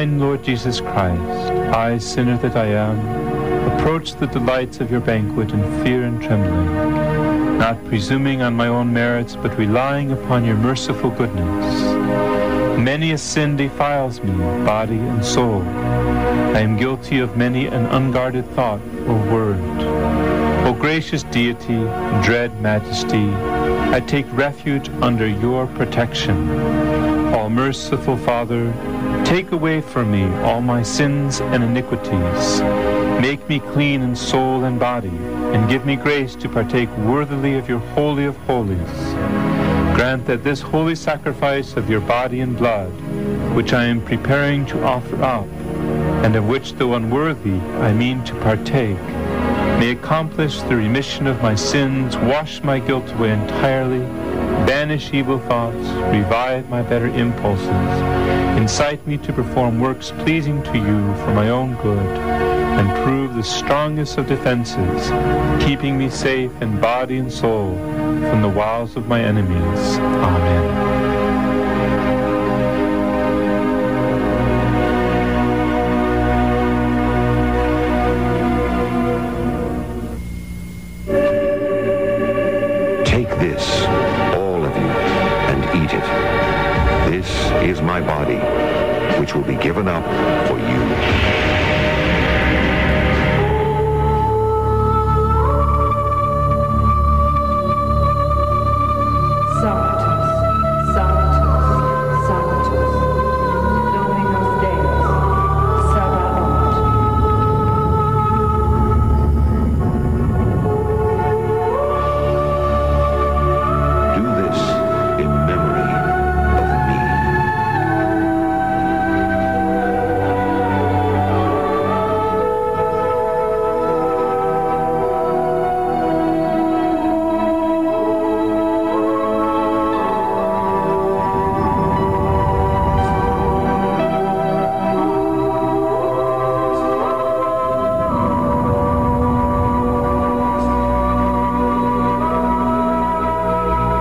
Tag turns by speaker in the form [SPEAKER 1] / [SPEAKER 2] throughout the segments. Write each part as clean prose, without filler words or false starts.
[SPEAKER 1] Divine Lord Jesus Christ, I, sinner that I am, approach the delights of your banquet in fear and trembling, not presuming on my own merits, but relying upon your merciful goodness. Many a sin defiles me, body and soul. I am guilty of many an unguarded thought or word. O gracious deity, dread majesty, I take refuge under your protection. All merciful Father, take away from me all my sins and iniquities. Make me clean in soul and body, and give me grace to partake worthily of your holy of holies. Grant that this holy sacrifice of your body and blood, which I am preparing to offer up, and of which, though unworthy, I mean to partake, may accomplish the remission of my sins, wash my guilt away entirely, banish evil thoughts, revive my better impulses, incite me to perform works pleasing to you for my own good, and prove the strongest of defenses, keeping me safe in body and soul from the wiles of my enemies. Amen.
[SPEAKER 2] Take this, all of you, and eat it. This is my body, which will be given up for you.
[SPEAKER 3] Sanctus, Sanctus, Sanctus, Dominus Deus, Sabaoth.
[SPEAKER 2] Do this in memory of me.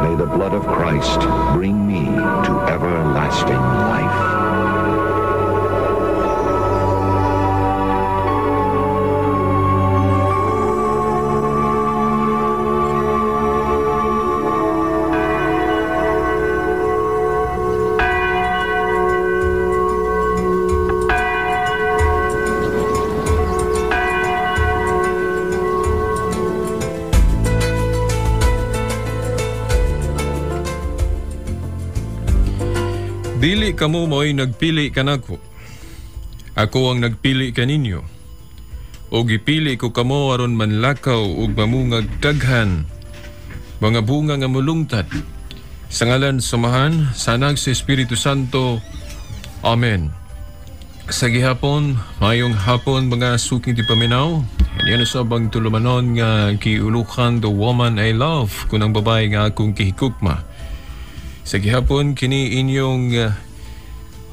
[SPEAKER 2] May the blood of Christ bring me to everlasting life.
[SPEAKER 4] Dili kamo mo'y nagpili kanako. Ako ang nagpili kaninyo. O gipili ko kamo aron manlakaw ug mamungag daghan mga bunga nga mulungtad. Sa ngalan sa Amahan, sa Anak, sa Espiritu Santo. Amen. Sa gihapon, mayong hapon mga suking ti paminaw. Yan sa bang tulumanon nga kiulukan the woman I love kunang babae nga akong kihikukma. Sa gihapon kini inyong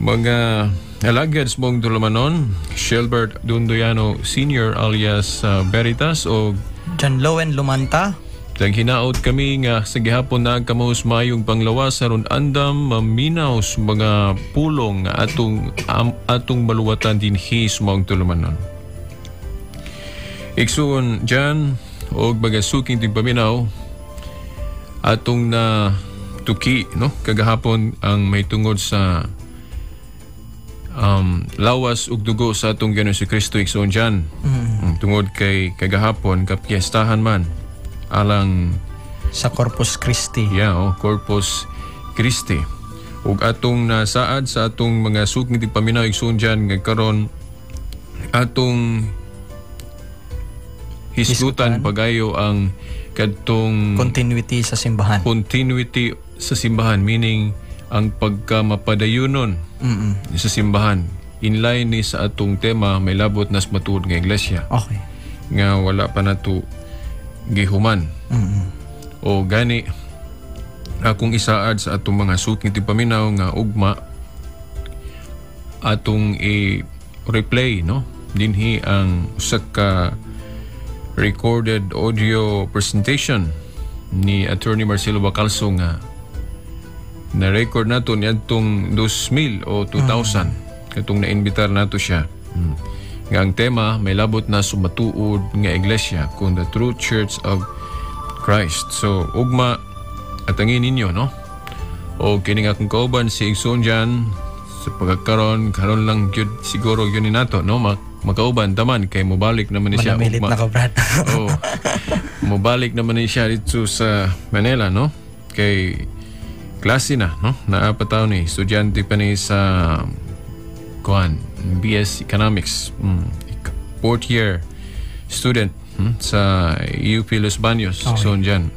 [SPEAKER 4] mga alagad sa mong tulumanon, Shelbert Dundoyano Sr. alias Veritas o
[SPEAKER 5] John Lowen Lumanta.
[SPEAKER 4] Tang hinaot kami nga sa gihapon na kamo sa mayong panglawas aron andam maminaw sa mga pulong nga atong maluwatan dinhi sa maong tulumanon. Igsuon dyan og mga suking tigpaminaw atong na tuki no kagahapon ang may tungod sa lawas ug dugo sa atong Ginoong Kristo igsuon dyan. Tungod kay kagahapon kapiestahan man alang
[SPEAKER 5] sa Corpus Christi.
[SPEAKER 4] Yeah, oh, Corpus Christi. Ug atong nasaad sa atong mga suking tigpaminaw igsuon dyan nga karon atong hisgutan pagayo ang kadtong
[SPEAKER 5] continuity sa simbahan.
[SPEAKER 4] Continuity sa simbahan, meaning ang pagkamapadayonon sa simbahan. Inline ni sa atong tema may labot nas matuod nga iglesia.
[SPEAKER 5] Okay.
[SPEAKER 4] Nga wala pa nato gihuman. O gani akong isaad sa atong mga suking tigpaminaw nga ugma atong i-replay no dinhi ang usa ka recorded audio presentation ni Attorney Marcelo Bacalso nga na-record nato niadtong 2000 o 2000. Katong naimbitar nato siya. Nga ang tema may labot na sumatuod nga iglesia kung the true church of Christ. So ugma atangin ninyo, no? O kini nga akong kauban si Igsoon dyan sa pagkakaroon karon lang gyud siguro gyud ni nato, no? Makauban taman kay mobalik naman ni siya.
[SPEAKER 5] Manamilit na ka, Brad.
[SPEAKER 4] Oh, mobalik naman ni siya dito sa Manila, no? Kay klase na, no? Naa pa taon ni estudyante pa ni sa kuan BS Economics, fourth year student sa UP Los Baños.
[SPEAKER 5] Okay.
[SPEAKER 4] Igsoon dyan.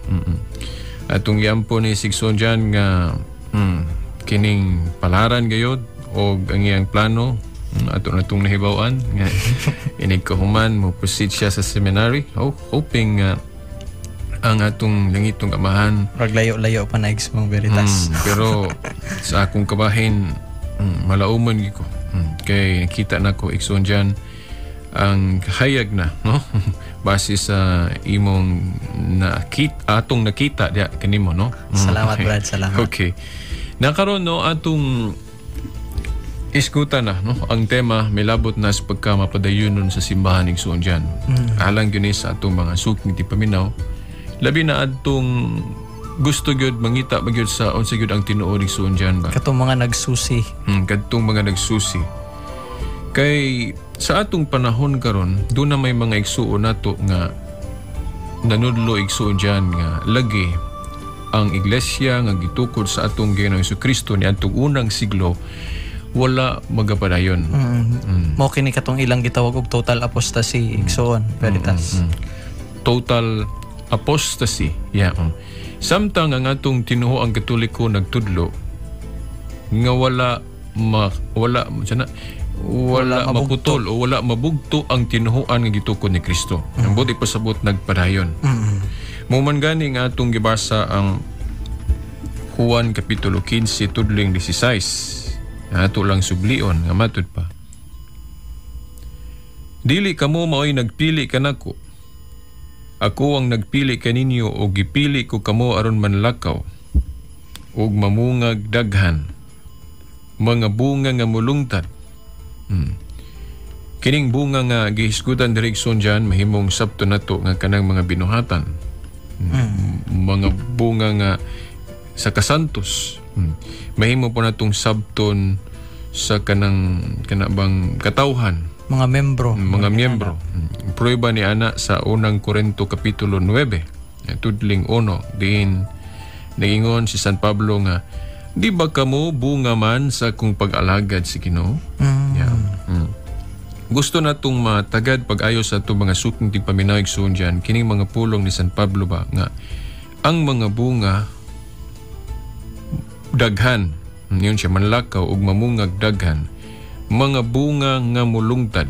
[SPEAKER 4] Atong yampo ni si Igsoon dyan nga kining palaran gayod og ang iyang plano, ato na itong nahibaw-an nga inig kahuman mo proceed siya sa seminary, oh, hoping ang atong langitong amahan
[SPEAKER 5] Rag layo-layo pa na Igsoong Veritas.
[SPEAKER 4] Pero sa akong kabahin, malauman gyud ko. Kay nakita na ko Igsoon dyan ang hayag na, no? Base sa imong nakita, atong nakita diya kanimo, no?
[SPEAKER 5] Salamat, Brad, salamat.
[SPEAKER 4] Okay. Nakaron, no, atong iskuta na, no? Ang tema milabot na sa pagka mapadayunon sa simbahan igsoon dyan. Alang gyud ni sa atong mga suking ti paminaw. Labi na adtong gusto gyud mangita ba gyud sa unsa gyud ang tinuod igsoon dyan ba.
[SPEAKER 5] Katong mga nagsusi.
[SPEAKER 4] Kadtong mga nagsusi. Kay sa atong panahon karon, doon na may mga igsuon nato nga nanudlo igsuon dyan nga lagi ang iglesia nga gitukod sa atong Ginoong Kristo ni atong unang siglo wala magapadayon.
[SPEAKER 5] Mao kini katong ilang gitawag og total apostasy, Igsoon Veritas.
[SPEAKER 4] Total apostasy. Yeah. Samtang ang atong tinuoang Katoliko nagtudlo nga wala wala sana wala maputol o wala mabugto ang tinuoan nga gitukod ni Kristo. Ang buti pasabot nagpadayon. Mo man gani nga atong gibasa ang Juan Kapitulo 15 tudling 16. Ato lang sublion nga matud pa. Dili kamo maoy nagpili kanako. Ako ang nagpili kaninyo o gipili ko kamo aron manlakaw ug mamungag daghan mga bunga nga mulungtad. Kining bunga nga gihisgutan diri igsoon dyan mahimong sabto nato nga kanang mga binuhatan. Mga bunga nga sa kasantos. Mahimo po natong sabton sa kanang kanabang katawhan,
[SPEAKER 5] Mga membro.
[SPEAKER 4] Mga miyembro. Prueba ni ana sa unang Korinto kapitulo 9, tudling 1, diin nagingon si San Pablo nga di ba kamo bunga man sa kung pag-alagad si Ginoo? Yeah. Gusto natong matagad pag-ayo sa atong mga suking tigpaminaw igsoon dyan kining mga pulong ni San Pablo ba nga ang mga bunga daghan, yun siya manlakaw ug mamungag daghan mga bunga nga mulungtad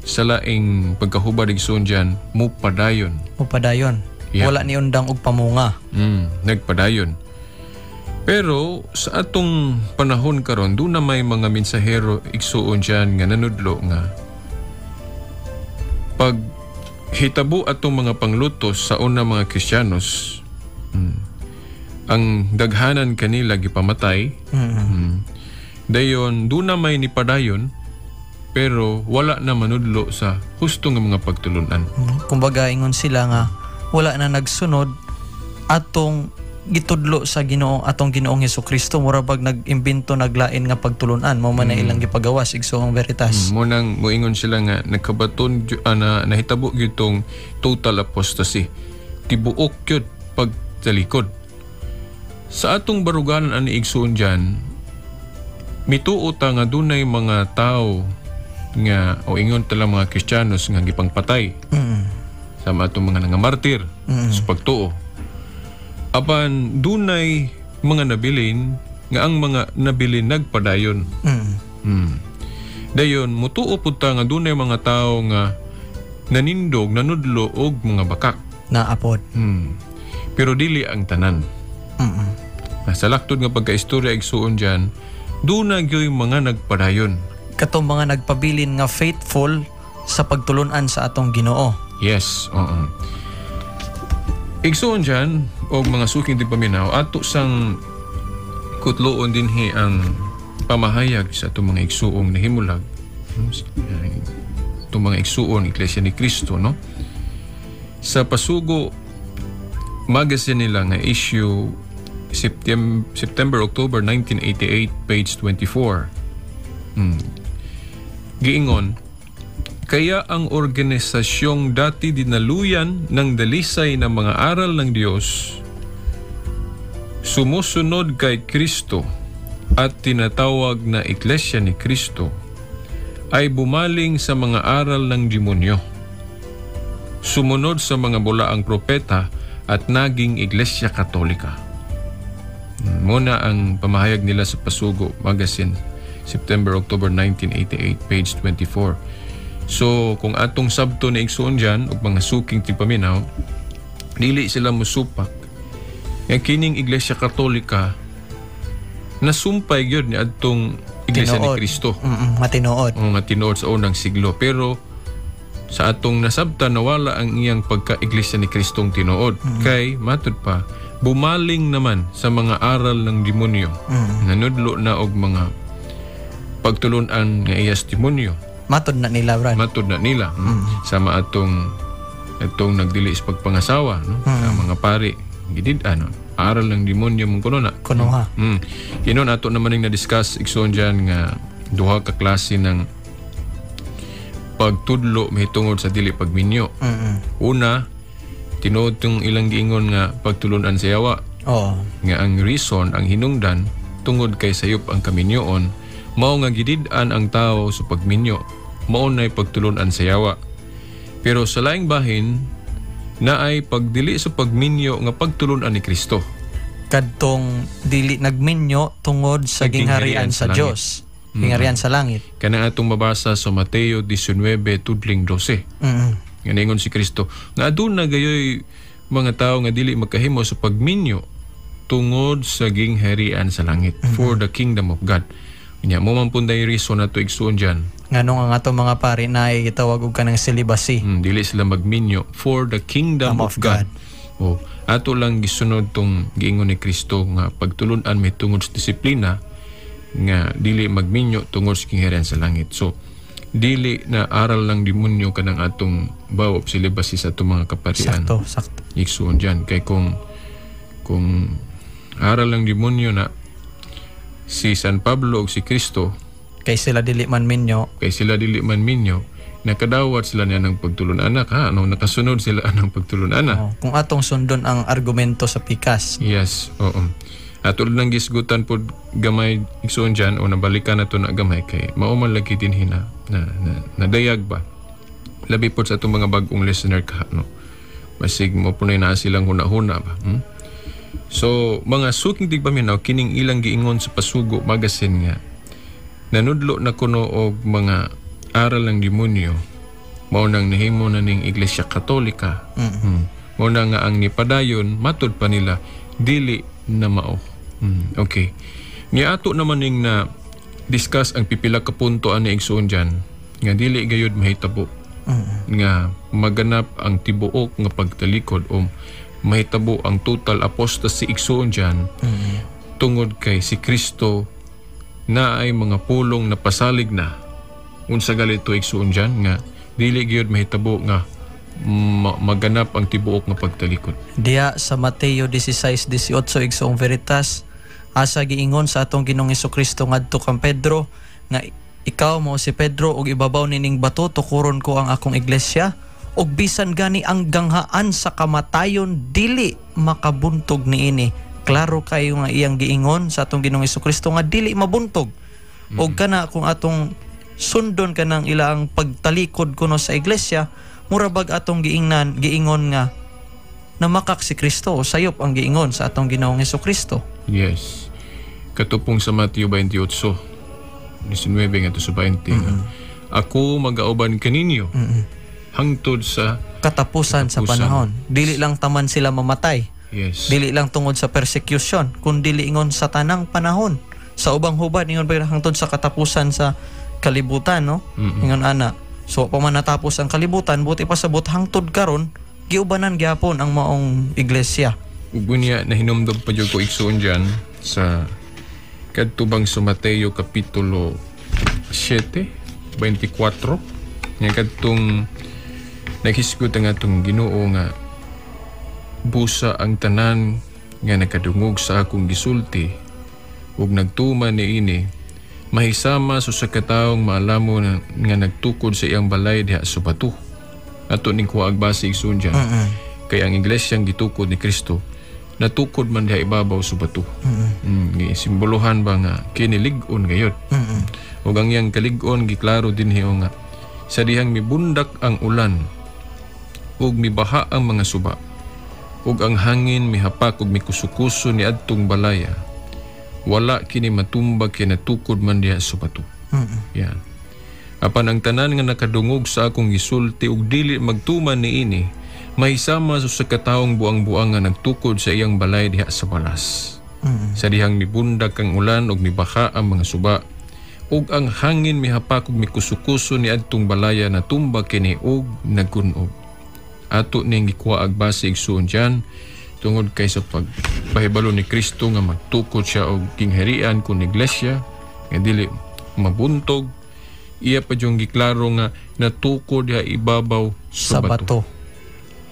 [SPEAKER 4] sa laing pagkahubad igsoon dyan mupadayon.
[SPEAKER 5] Mupadayon.
[SPEAKER 4] Yeah.
[SPEAKER 5] Wala ni undang og pamunga.
[SPEAKER 4] Nagpadayon. Pero sa atong panahon karon doon na may mga mensahero igsuon dyan nga nanudlo nga pag hitabo atong mga panglutos sa una mga Kristiyanos, ang daghanan kanila gipamatay. Dayon doon na may nipadayon pero wala na manudlo sa husto nga mga pagtulunan.
[SPEAKER 5] Kumbaga ingon sila nga wala na nagsunod atong gitudlo sa Ginoo atong Ginoong Hesukristo, mura bag nag-imbento naglain nga pagtulunan mao man na ilang gipagawas igsoong Veritas.
[SPEAKER 4] Mo nang moingon sila nga nagkabaton na nahitabo gyud tong total apostasy. Tibuok gyud pagtalikod. Sa atong baruganan ani igsuon dyan, mituo ta nga dunay mga tao nga o ingon tala mga Kristiyanos nga gipangpatay. Sama atong mga nangamartir sa pagtuo. Apan dunay mga nabilin nga ang mga nabilin nagpadayon. Dayon mutuo pud ta nga dunay mga tao nga nanindog, nanudlo og mga bakak.
[SPEAKER 5] Naapod.
[SPEAKER 4] Pero dili ang tanan. Sa laktod nga pagkaistorya igsuon dyan, duna gyoy mga nagpadayon.
[SPEAKER 5] Katong mga nagpabilin nga faithful sa pagtulunan sa atong Ginoo.
[SPEAKER 4] Yes, oo. Igsuon dyan, og mga suking tigpaminaw, ato sang kutloon dinhi ang pamahayag sa atong mga igsuong nahimulag, atong mga igsuon Iglesia ni Cristo, no? Sa Pasugo magazine nila nga issue September October 1988 page 24. Giingon, kaya ang organisasyong dati dinaluyan ng dalisay na mga aral ng Diyos sumusunod kay Kristo at tinatawag na Iglesia ni Kristo ay bumaling sa mga aral ng demonyo. Sumunod sa mga bulaang propeta at naging Iglesia Katolika. Muna ang pamahayag nila sa Pasugo Magazine, September, October 1988, page 24. So, kung atong sabto ni igsuon dyan, ug mga suking tigpaminaw, dili sila musupak. Nga kining Iglesia Katolika nasumpay gyud ni adtong Iglesia ni
[SPEAKER 5] Tinuod.
[SPEAKER 4] Kristo.
[SPEAKER 5] Matinuod.
[SPEAKER 4] O nga tinuod sa unang siglo. Pero sa atong nasabta nawala ang iyang pagka-Iglesia ni Kristong tinuod. Kay matud pa, bumaling naman sa mga aral ng demonyo. Nanudlo na og mga pagtulunan nga iyas demonyo.
[SPEAKER 5] Matod na nila, Brad.
[SPEAKER 4] Matud na nila. Sama atong itong nagdili sa pagpangasawa, no? Ang mga pari gidid ano, aral ng demonyo mong kuno na.
[SPEAKER 5] Kuno ha.
[SPEAKER 4] Kinon ato naman ning na-discuss igsoon diyan nga duha ka klase ng pagtudlo mahitungod sa dili pagminyo. Una, tinuod tong ilang giingon nga pagtulunan sa yawa
[SPEAKER 5] Oo.
[SPEAKER 4] nga ang reason ang hinungdan tungod kay sayop ang kaminyoon mao nga gidid-an ang tao sa pagminyo mao nay pagtulunan sa yawa. Pero sa laing bahin naay pagdili sa pagminyo nga pagtulunan ni Kristo.
[SPEAKER 5] Kadtong dili nagminyo tungod sa
[SPEAKER 4] Sa
[SPEAKER 5] gingharian
[SPEAKER 4] gingharian
[SPEAKER 5] sa
[SPEAKER 4] sa langit.
[SPEAKER 5] Dios. Gingharian sa langit.
[SPEAKER 4] Kanang atong mabasa sa Mateo 19:12. Nga ningon si Kristo nga aduna gayoy mga tao nga dili makahimo sa pagminyo tungod sa gingharian sa langit, for the kingdom of God. Nya mo man pud day reason nato igsuon diyan.
[SPEAKER 5] Nganong ang atong mga pari na gitawag og kanang celibacy.
[SPEAKER 4] Dili sila magminyo for the kingdom of God. O ato lang gisunod tong giingon ni Kristo nga pagtulun-an may tungod sa disiplina nga dili magminyo tungod sa gingharian sa langit. So dili na aral lang demonyo kanang atong vow of celibacy sa atong mga kaparian.
[SPEAKER 5] Sakto, sakto.
[SPEAKER 4] Igsuon dyan. Kay kung aral lang demonyo na si San Pablo o si Kristo
[SPEAKER 5] Kay sila dili man minyo.
[SPEAKER 4] kay sila dili man minyo, nakadawat sila niya ng pagtulon anak ha, no, nakasunod sila ng pagtulon anak.
[SPEAKER 5] Oh, kung atong sundon ang argumento sa pikas.
[SPEAKER 4] Yes, oo. At tulad ng gisgutan po gamay igsuon dyan o nabalikan na to na gamay kay mao man lagi din hina na, na nadayag ba. Labi po sa atong mga bagong listener ka no. Basig mo po na silang huna-huna ba. So mga suking tigpaminaw kining ilang giingon sa Pasugo Magazine nga nanudlo na kuno og mga aral ng demonyo mao nang nahimo na ning Iglesia Katolika. Mao na nga ang nipadayon matud pa nila dili na mao. Okay. Nya ato naman ning na discuss ang pipila ka punto ani igsuon dyan nga dili gayud mahitabo nga maganap ang tibuok nga pagtalikod o mahitabo ang total apostasy igsuon dyan tungod kay si Kristo na ay mga pulong na pasalig na unsa galito igsuon dyan nga dili gyud mahitabo nga maganap ang tibuok nga pagtalikod.
[SPEAKER 5] Diya sa Mateo 16:18 igsoong Veritas asa giingon sa atong Ginoong Hesukristo ngadto kang Pedro nga ikaw mo si Pedro ug ibabaw nining bato tukuron ko ang akong iglesia ug bisan gani ang ganghaan sa kamatayon dili makabuntog niini. Klaro kayo nga iyang giingon sa atong Ginoong Hesukristo nga dili mabuntog. Og kana kung atong sundon kanang ilang pagtalikod kuno sa iglesia, mura bag atong giingnan giingon nga namakak si Kristo o sayop ang giingon sa atong Ginoong Hesukristo.
[SPEAKER 4] Yes. Katupong sa Mateo 28:19 ngadto sa 20. Ako magauban kaninyo hangtod sa
[SPEAKER 5] Katapusan sa panahon. Dili lang taman sila mamatay.
[SPEAKER 4] Yes.
[SPEAKER 5] Dili lang tungod sa persecution, kun dili ingon sa tanang panahon. Sa ubang hubad ingon pa hangtod sa katapusan sa kalibutan, no? Ingon ana. So pa man natapos ang kalibutan, buti pa sabot hangtod karon giubanan gyapon ang maong iglesia.
[SPEAKER 4] Ug unya nahinumdom pa jud ko igsuon dyan sa Kadto bang sa Mateo kapitulo 7:24 nga kadtong naghisgot ang atong Ginoo nga busa ang tanan nga nakadungog sa akong gisulti ug nagtuman niini mahisama sa usa ka taong maalamon nga nagtukod sa iyang balay diha sa bato. Ato ning kuha ag base, igsoon, diyan. Kay ang iglesyang gitukod ni Kristo natukod man diha ibabaw sa bato. Simbolohan ba nga kini lig-on gayud. Ug ang iyang kalig-on giklaro dinhi nga sa dihang mibundak ang ulan ug mibaha ang mga suba ug ang hangin mihapak ug mikusukuso ni adtong balaya, wala kini matumba kay natukod man diha sa bato. Yan. Apan ang tanan nga nakadungog sa akong gisulti ug dili magtuman niini mahisama sa usa ka taong buang-buang nga nagtukod sa iyang balay diha sa balas. Sa dihang mibundak ang ulan ug mibaha ang mga suba ug ang hangin mihapak ug mikusukuso ni adtong balaya, natumba kini ug nagkunob. Ato ning gikuha ag base, igsuon, diyan tungod kay sa pagpahibalo ni Kristo nga magtukod siya og gingharian kun iglesia nga dili mabuntog, iya pa yung giklaro nga natukod diha ibabaw
[SPEAKER 5] sa
[SPEAKER 4] sa bato.
[SPEAKER 5] Bato.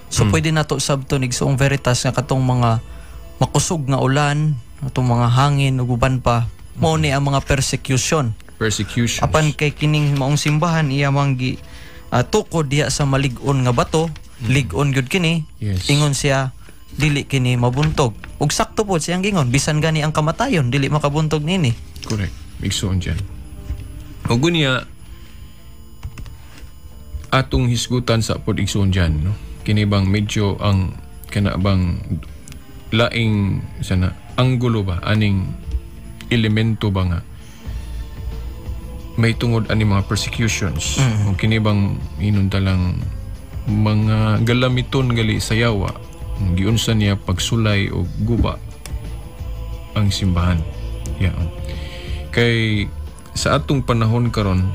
[SPEAKER 5] So pwede nato sabton, igsoong Veritas, nga katong mga makusog nga ulan, atong mga hangin ug uban pa, mao ni ang mga persecution.
[SPEAKER 4] Persecutions.
[SPEAKER 5] Apan kay kining maong simbahan iya mang gi tukod diha sa malig-on nga bato, lig-on gyud kini. Ingon siya dili kini mabuntog. Ug sakto pod siyang gingon, bisan gani ang kamatayon dili makabuntog nini.
[SPEAKER 4] Correct. Igsoon dyan. Ug unya atong hisgutan sa pod, igsoon dyan, no? Kini bang medyo ang kana bang laing sana anggulo ba aning elemento ba nga may tungod ani mga persecutions mm. Kini bang inunta lang mga galamiton gali sa yawa, giunsa niya pagsulay o guba ang simbahan. Yeah. Kay sa atong panahon karon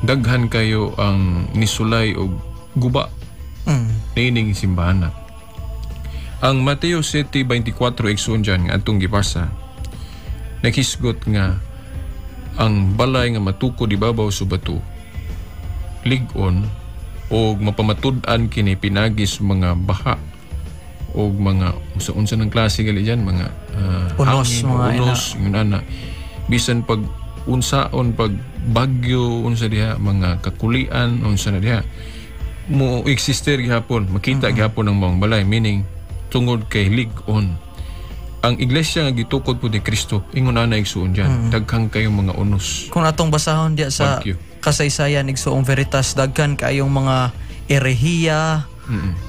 [SPEAKER 4] daghan kayo ang nisulay og guba niining simbahan na. Ang Mateo 7:24, igsoon dyan, nga atong gibasa, naghisgot nga ang balay nga matukod ibabaw sa bato lig-on og mapamatud-an kini pinagi sa mga baha og mga sa unsa ng klase gali diyan mga
[SPEAKER 5] Unos,
[SPEAKER 4] hangin,
[SPEAKER 5] mga
[SPEAKER 4] unos yun ana, bisan pag unsaon pag bagyo, unsa diha, mga kakulian, unsa na diha, mo exister gihapon, makita gihapon ang maong balay, meaning tungod kay lig-on. Ang iglesia nga gitukod po ni Kristo ingon ana, igsuon diyan, daghang kayong mga unos.
[SPEAKER 5] Kung atong basahon diya sa
[SPEAKER 4] Bagyo.
[SPEAKER 5] kasaysayan, igsoong Veritas, daghan kayong mga erehiya,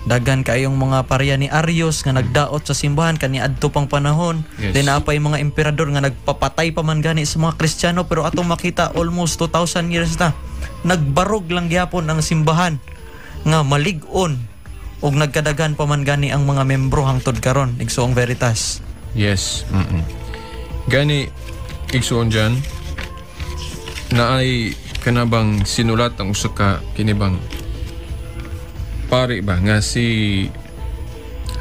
[SPEAKER 5] daghan kayong mga parya ni Arius nga nagdaot sa simbahan kani adto pang panahon. Then naa pay mga emperador nga nagpapatay pa man gani sa mga Kristiyano, pero atong makita almost 2000 years na nagbarog lang gyapon ang simbahan nga malig-on ug nagkadaghan pa man gani ang mga membro hangtod karon, igsoong Veritas.
[SPEAKER 4] Yes. Gani, igsuon dyan, na ay kanabang sinulat ang usa ka kinibang pari ba nga si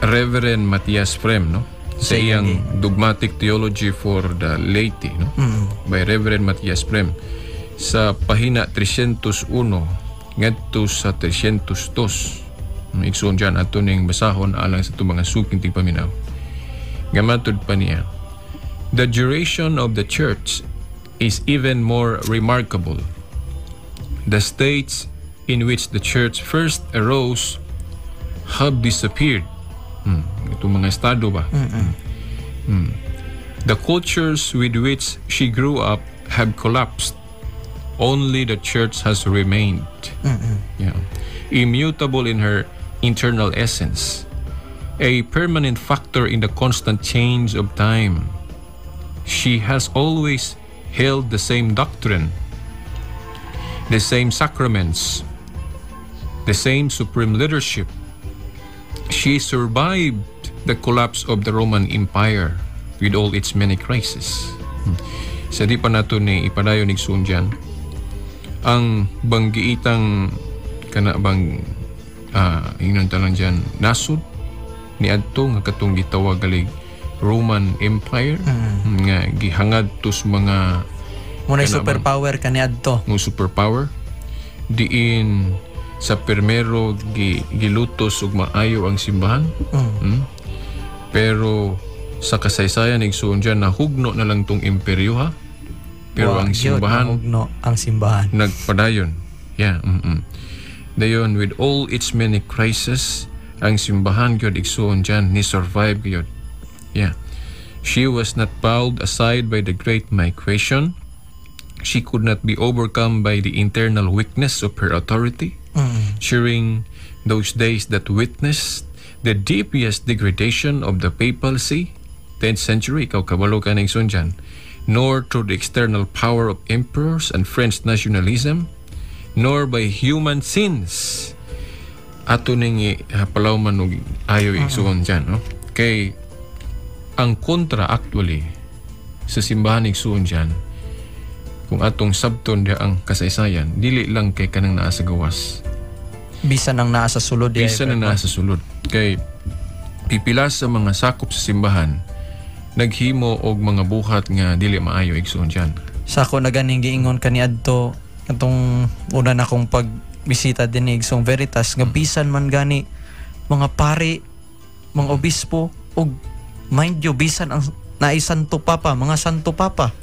[SPEAKER 4] Reverend Matthias Frem, no? Sa iyang Dogmatic Theology for the Laity, no? By Reverend Matthias Frem sa pahina 301 ngadto sa 302. Igsuon dyan, ato ning basahon alang sa itong mga suking tigpaminaw. Nga matud pa niya, "The duration of the church is even more remarkable. The states in which the church first arose have disappeared." Itong mga estado ba? "The cultures with which she grew up have collapsed. Only the church has remained." Yeah. "Immutable in her internal essence, a permanent factor in the constant change of time. She has always held the same doctrine, the same sacraments, the same supreme leadership. She survived the collapse of the Roman Empire with all its many crises." Sa di pa nato ni ipadayon, igsoon dyan, ang banggiitang kana bang ingnon ta lang dyan nasod ni adto nga katong gitawag galig Roman Empire nga gihangad to sa mga
[SPEAKER 5] Muna superpower kaniadto.
[SPEAKER 4] Mo superpower diin sa permero gilutos ug maayo ang simbahan. Pero sa kasaysayan, igsuon dyan, nahugno na lang tong imperyo ha. Pero
[SPEAKER 5] Wa,
[SPEAKER 4] ang
[SPEAKER 5] gyud,
[SPEAKER 4] simbahan
[SPEAKER 5] nahugno ang simbahan.
[SPEAKER 4] Nagpadayon. Yeah. Dayon, with all its many crises, ang simbahan gyud, igsuon dyan, ni survive gyud. Yeah. She was not bowed aside by the great migration. She could not be overcome by the internal weakness of her authority. During those days that witnessed the deepest degradation of the papal see, 10th century, ikaw kabalo ka ng dyan, nor through the external power of emperors and French nationalism, nor by human sins. Ato ning palawman og ayo, igsuon dyan, no? Kay ang kontra actually sa simbahan, igsuon dyan, kung atong sabton diha ang kasaysayan, dili lang kay kanang naa sa gawas.
[SPEAKER 5] Bisan ang naa sa sulod diay.
[SPEAKER 4] Bisan ang naa sa sulod. Kay pipila sa mga sakop sa simbahan naghimo og mga buhat nga dili maayo, igsuon dyan.
[SPEAKER 5] Sa ako na ganing giingon kaniadto atong una na akong pagbisita dinhi, Igsoong Veritas, nga bisan man gani mga pari, mga obispo ug mind you, bisan ang naay Santo Papa, mga Santo Papa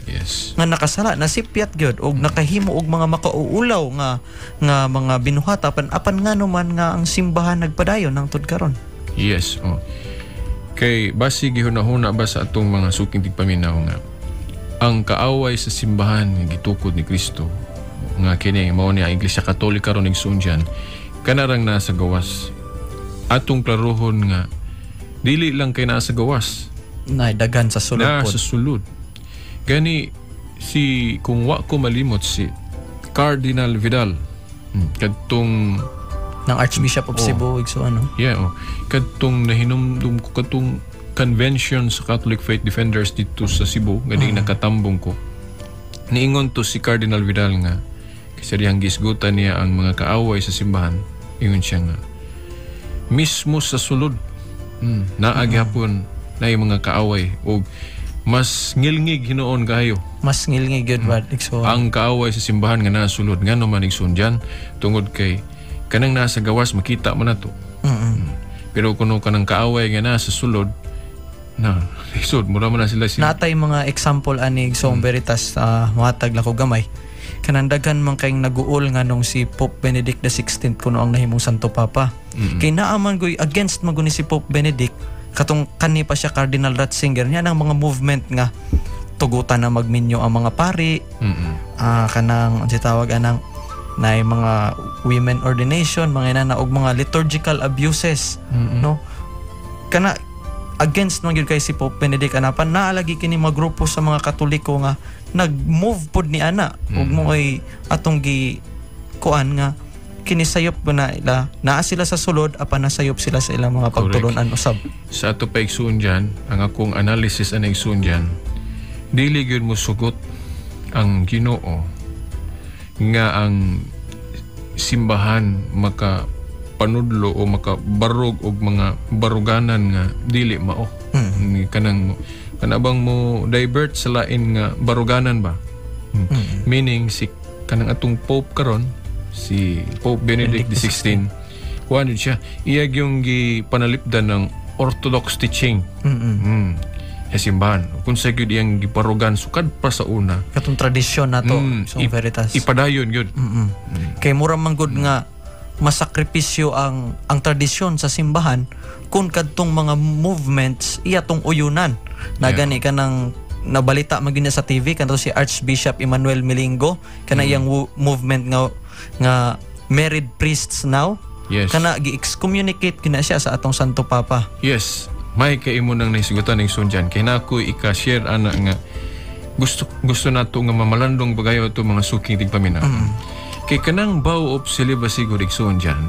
[SPEAKER 5] nga nakasala, nasipyat gyud og nakahimo og mga makauulaw nga nga mga binuhat, apan apan ngano man nga ang simbahan nagpadayon hangtod karon?
[SPEAKER 4] Yes, oh. Kay basi gihuna-huna ba sa atong mga suking tigpaminaw nga ang kaaway sa simbahan nga gitukod ni Kristo nga kini mao ni ang Iglesia Katolika ron, igsuon dyan, kanarang nasa gawas. Atong klarohon nga dili lang kay nasa gawas.
[SPEAKER 5] Nay daghan sa sulod
[SPEAKER 4] na
[SPEAKER 5] pod.
[SPEAKER 4] Sa sulod. Gani si, kung wa ko malimot, si Cardinal Vidal, kadtong
[SPEAKER 5] ng Archbishop of Cebu, igsoon, no?
[SPEAKER 4] Yeah, oh. Kadtong nahinumdum ko katong convention sa Catholic Faith Defenders dito sa Cebu, gani nakatambong ko. Niingon to si Cardinal Vidal nga kasi diyang gisgutan niya ang mga kaaway sa simbahan. Ingon siya nga mismo sa sulod, naa gyapon na yung mga kaaway og mas ngilngig hinuon kayo.
[SPEAKER 5] Mas ngilngig gyud ba, igsoon?
[SPEAKER 4] Ang kaaway sa simbahan nga nasa sulod. Ngano man, igsoon dyan? Tungod kay kanang nasa gawas makita mo na to. Pero kuno kanang kaaway nga nasa sulod na, lisod mura man na sila si
[SPEAKER 5] Natay mga example ani, Igsoong Veritas, muhatag lang ko gamay. Kanang daghan man kayong naguol nga nung si Pope Benedict XVI kuno ang nahimong Santo Papa. Kay naa man goy against man guni si Pope Benedict katong kani pa siya Cardinal Ratzinger niya ng mga movement nga tugutan na magminyo ang mga pari, kanang unsay tawag anang na mga women ordination, mga inana og mga liturgical abuses, no? Kana against man gyud kay si Pope Benedict anapan naalagi kini mga grupo sa mga Katoliko nga nag-move pod ni ana ug mo ay atong gi kuan nga kini sayop ba na ila, naa sila sa sulod apan nasayop sila sa ilang mga pagtulunan usab.
[SPEAKER 4] Sa ato pa, igsuon dyan, ang akong analysis ang igsuon dyan, dili gyud mo sugot ang Ginoo nga ang simbahan maka panudlo o makabarog og mga baruganan nga dili mao. Kanang kanabang mo divert sa lain nga baruganan ba? Meaning si kanang atong Pope karon, si Pope Benedict XVI, kuan yun siya, iya yung gipanalipdan ng orthodox teaching sa simbahan. Kung sa gyud iyang giparugan sukad pa sa una.
[SPEAKER 5] Katong tradisyon nato, sa Veritas.
[SPEAKER 4] Ipadayon gyud.
[SPEAKER 5] Kay mura man gud nga masakripisyo ang tradisyon sa simbahan kung kadtong mga movements iya tong uyunan. Na gani kanang nabalita man gyud na sa TV kanto si Archbishop Emmanuel Milingo kana iyang movement nga nga married priests now. Kana gi-excommunicate kina siya sa atong Santo Papa.
[SPEAKER 4] Yes. May kaimo nang nahisgutan ng sundyan. Kay na ako ika-share ana nga gusto gusto nato nga mamalandong bagayo ato mga suking tigpaminaw. Kay kanang vow of celibacy gud, igsuon dyan.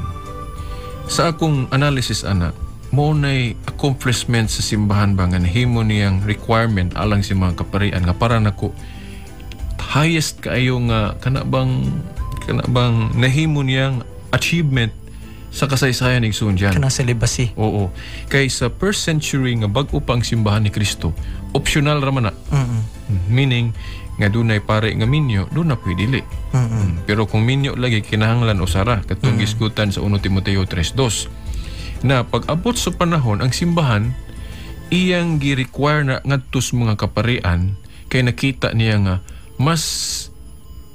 [SPEAKER 4] Sa akong analysis ana, mo nay accomplishment sa simbahan ba nga nahimo niyang requirement alang sa mga kaparian nga para nako highest kaayo nga kana bang nahimo niyang achievement Sa kasaysayan, igsoon dyan.
[SPEAKER 5] Kanang celibacy.
[SPEAKER 4] Oo. Kay sa first century nga bag-o pa ang simbahan ni Kristo, optional ra man na. Meaning, nga dunay pare nga minyo, doon na pwede dili. Pero kung minyo lagi, kinahanglan usara. Katong gisgutan sa 1 Timoteo 3:2. Na pag-abot sa panahon, ang simbahan, iyang gi-require na ngadto sa mga kaparian, kay nakita niya nga mas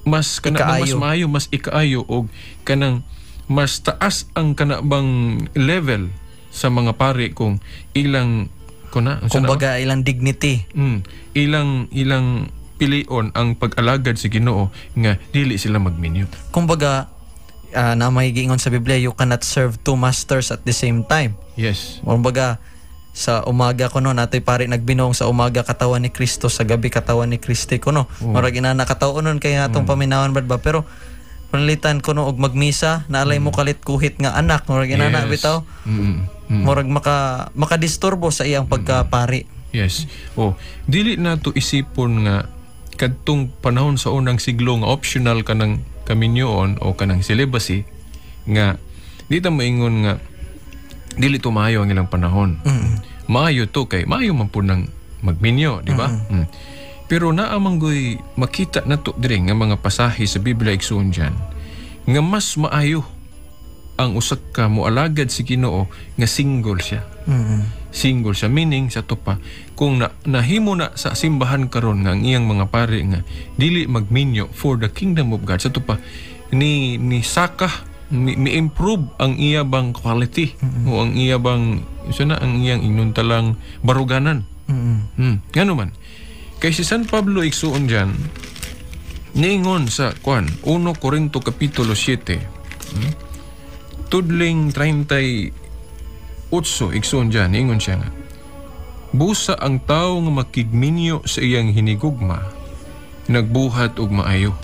[SPEAKER 4] mas kana bang mas
[SPEAKER 5] Ikaayo.
[SPEAKER 4] maayo, mas ikaayo og kanang mas taas ang kana bang level sa mga pare kung ilang kuna unsa na ba?
[SPEAKER 5] Kumbaga ilang dignity.
[SPEAKER 4] Ilang ilang pilion ang pag-alagad sa Ginoo nga dili sila magminyo.
[SPEAKER 5] Kumbaga na may giingon sa Biblia, you cannot serve two masters at the same time.
[SPEAKER 4] Yes.
[SPEAKER 5] Kumbaga sa umaga kuno natoy pare nagbinong sa umaga katawan ni Kristo, sa gabi katawan ni Kristi kuno. Murag inana kataon nun kay atong paminawan brad ba, pero panalitan kuno og magmisa naalay mo kalit kuhit nga anak, murag inana bitaw. Murag makadisturbo sa iyang pagkapari.
[SPEAKER 4] Yes. Oh, dili na to isipon nga kadtong panahon sa unang siglo nga optional kanang kaminyoon o kanang celibacy nga di ta moingon nga dili to maayo ang ilang panahon. Maayo to kay maayo man pud nang magminyo, di ba? Pero naa man goy makita nato diri nga mga pasahe sa Biblia, igsuon dyan, nga mas maayo ang usa ka moalagad si Ginoo nga single siya. Single siya, meaning sa to pa kung nahimo na sa simbahan karon nga ang iyang mga pare nga dili magminyo for the kingdom of God, sa to pa ni ni saka ni improve ang iya bang quality o ang iya bang so na ang iyang inuntalang baruganan. Ngano man kay si San Pablo, igsuon diyan, niingon sa kwan 1 Corinto kapitulo 7, tudling 38, igsuon dyan, ingon siya nga, busa ang tao nga makigminyo sa iyang hinigugma, nagbuhat og maayo.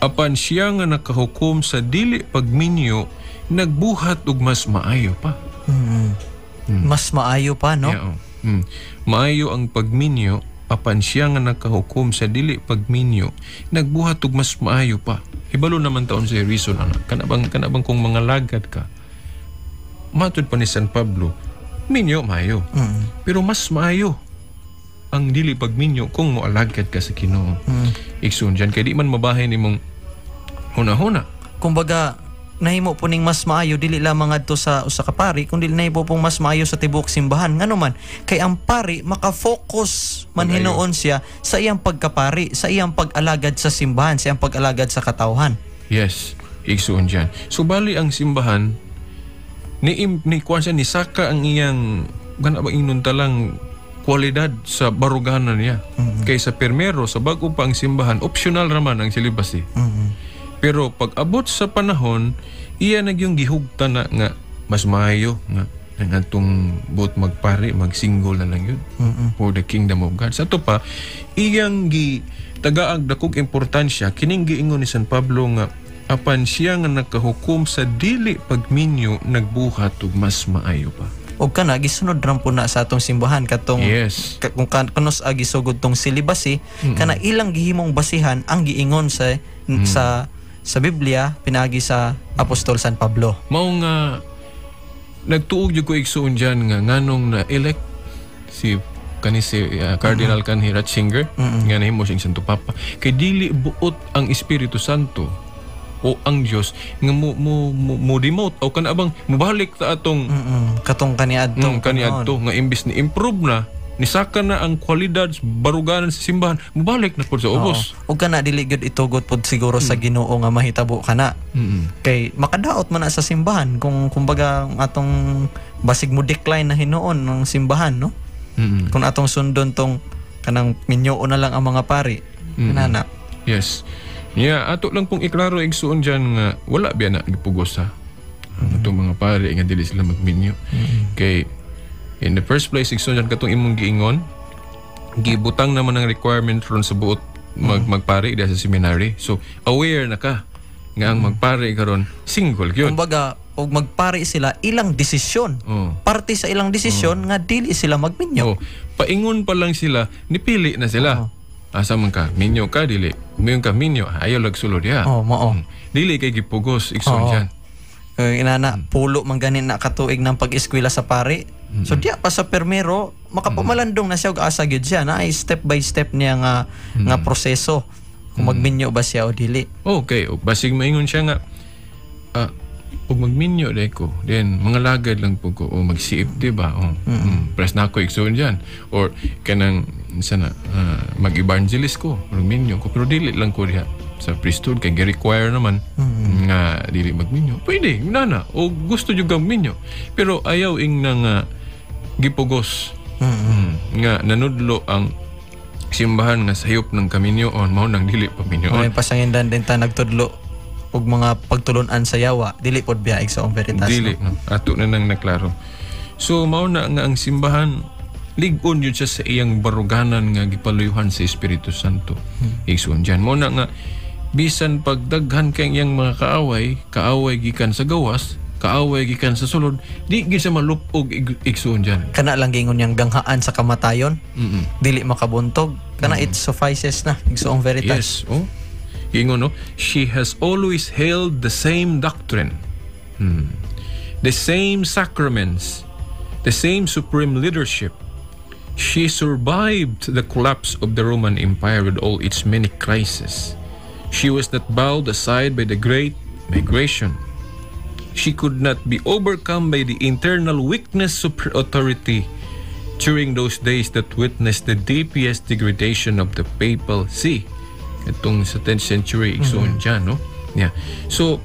[SPEAKER 4] Apan siya nga nakahukom sa dili pagminyo, nagbuhat og mas maayo pa.
[SPEAKER 5] Mas maayo pa, no?
[SPEAKER 4] Yeah, oh. Maayo ang pagminyo, apan siya nga nakahukom sa dili pagminyo, nagbuhat og mas maayo pa. Hibalo naman taon sa reason ana. Kana bang kung mga lagad ka, matud pa ni San Pablo, minyo maayo. Pero mas maayo ang dili pagminyo kung moalagad ka sa Ginoo. Igsoon dyan, kay di man mabahin nimong huna-huna.
[SPEAKER 5] Kumbaga nahimo po ning mas maayo dili lamang ngadto sa usa ka pari kundi nahimo pong mas maayo sa tibuok simbahan, ngano man kay ang pari maka-focus man
[SPEAKER 4] Pag-ayo.
[SPEAKER 5] hinuon siya sa iyang pagkapari, sa iyang pag-alagad sa simbahan, sa iyang pag-alagad sa katawhan.
[SPEAKER 4] Yes, igsuon dyan. So bali ang simbahan ni kuan siya, ni saka ang iyang kana ba ingnon talang kwalidad sa baruganan niya. Kay sa permero sa bag-o pa ang simbahan, optional raman ang celibacy. Pero pag abot sa panahon, iya nagyong gihugta na nga mas maayo nga ang atong buot magpari, magsingle na lang yun for the kingdom of God. Sa ato pa, iyang gi tagaag dakog importansya kining giingon ni San Pablo nga apan siya nga nakahukom sa dili pagminyo, nagbuhat og mas maayo pa.
[SPEAKER 5] Og kana gisunod ram po na sa atong simbahan katong kung kanos agi sugod tong celibacy, kana ilang gihimong basihan ang giingon sa sa sa Biblia pinaagi sa Apostol San Pablo.
[SPEAKER 4] Mao nga nagtuog jud ko, igsuon dyan, nga nganong na elect si kani si Cardinal kanhi Ratzinger nga nahimo siyang Santo Papa, kay dili buot ang Espiritu Santo o ang Dios nga mo demote o kana bang mobalik ta atong
[SPEAKER 5] Katong kaniadto.
[SPEAKER 4] Kaniadto nga imbis ni improve na, nisaka na ang kwalidad baruganan sa simbahan, mobalik na pud sa ubos.
[SPEAKER 5] Og kana dili gyud itugot pod siguro sa Ginoo nga mahitabo kana. Kay makadaot man na sa simbahan kung kumbaga ang atong basig mo decline na hinuon ng simbahan, no? Kung atong sundon tong kanang minyo na lang ang mga pari. Nana.
[SPEAKER 4] Yes. Yeah, ato lang pong iklaro, igsuon dyan, nga wala biya na gipugos ha. Ang atong mga pare nga dili sila magminyo. Kay in the first place, igsuon dyan, katong imong giingon, gibutang naman ang requirement ron sa buot magpare diya sa seminary. So aware na ka nga ang magpare karon single gyud.
[SPEAKER 5] Kumbaga og magpari sila ilang desisyon. Parte sa ilang desisyon nga dili sila magminyo.
[SPEAKER 4] Oh, paingon pa lang sila, nipili na sila. Asa man ka, minyo ka dili. Minyo ka minyo, ayaw lag sulod ya.
[SPEAKER 5] Oh, mao.
[SPEAKER 4] Dili kay gipugos, igsuon
[SPEAKER 5] Oo.
[SPEAKER 4] dyan.
[SPEAKER 5] Inana pulo man gani na katuig ng pag-eskwela sa pari. So diya pa sa permero makapamalandong na siya og asa gyud siya na ay step by step niya nga nga proseso kung magminyo ba siya o dili.
[SPEAKER 4] Okay, o basig maingon siya nga ug magminyo day ko, then mga lagad lang po ko o magsiip, di ba? O, press na ako igsoon dyan. Or kanang sana mag-evangelist ko, magminyo ko, pero dili lang ko diha sa priesthood kay gi-require naman nga dili magminyo. Pwede, nana, o gusto jud kang minyo. Pero ayaw ing nang gipugos nga nanudlo ang simbahan nga sayop ng kaminyoon, mao nang dili pa minyoon.
[SPEAKER 5] May pasangindan din ta nagtudlo og mga pagtulunan sa yawa, dili pod biya, Igsoong Veritas.
[SPEAKER 4] Dili,
[SPEAKER 5] no?
[SPEAKER 4] No? Ato na nang naklaro. So mao na nga ang simbahan lig-on yun siya sa iyang baruganan nga gipaluyuhan sa Espiritu Santo. Igsoon dyan. Mao na nga bisan pagdaghan kay iyang mga kaaway, kaaway gikan sa gawas, kaaway gikan sa sulod, di gyud siya malupog, igsoon dyan.
[SPEAKER 5] Kana lang giingon niyang ganghaan sa kamatayon, dili makabuntog. Kana it suffices na, Igsoong Veritas.
[SPEAKER 4] Yes, oh. Ingon, no, she has always held the same doctrine. The same sacraments, the same supreme leadership. She survived the collapse of the Roman Empire with all its many crises. She was not bowed aside by the great migration. She could not be overcome by the internal weakness of her authority during those days that witnessed the deepest degradation of the papal see. Itong sa 10th century, igsoon dyan, no? Yeah. So,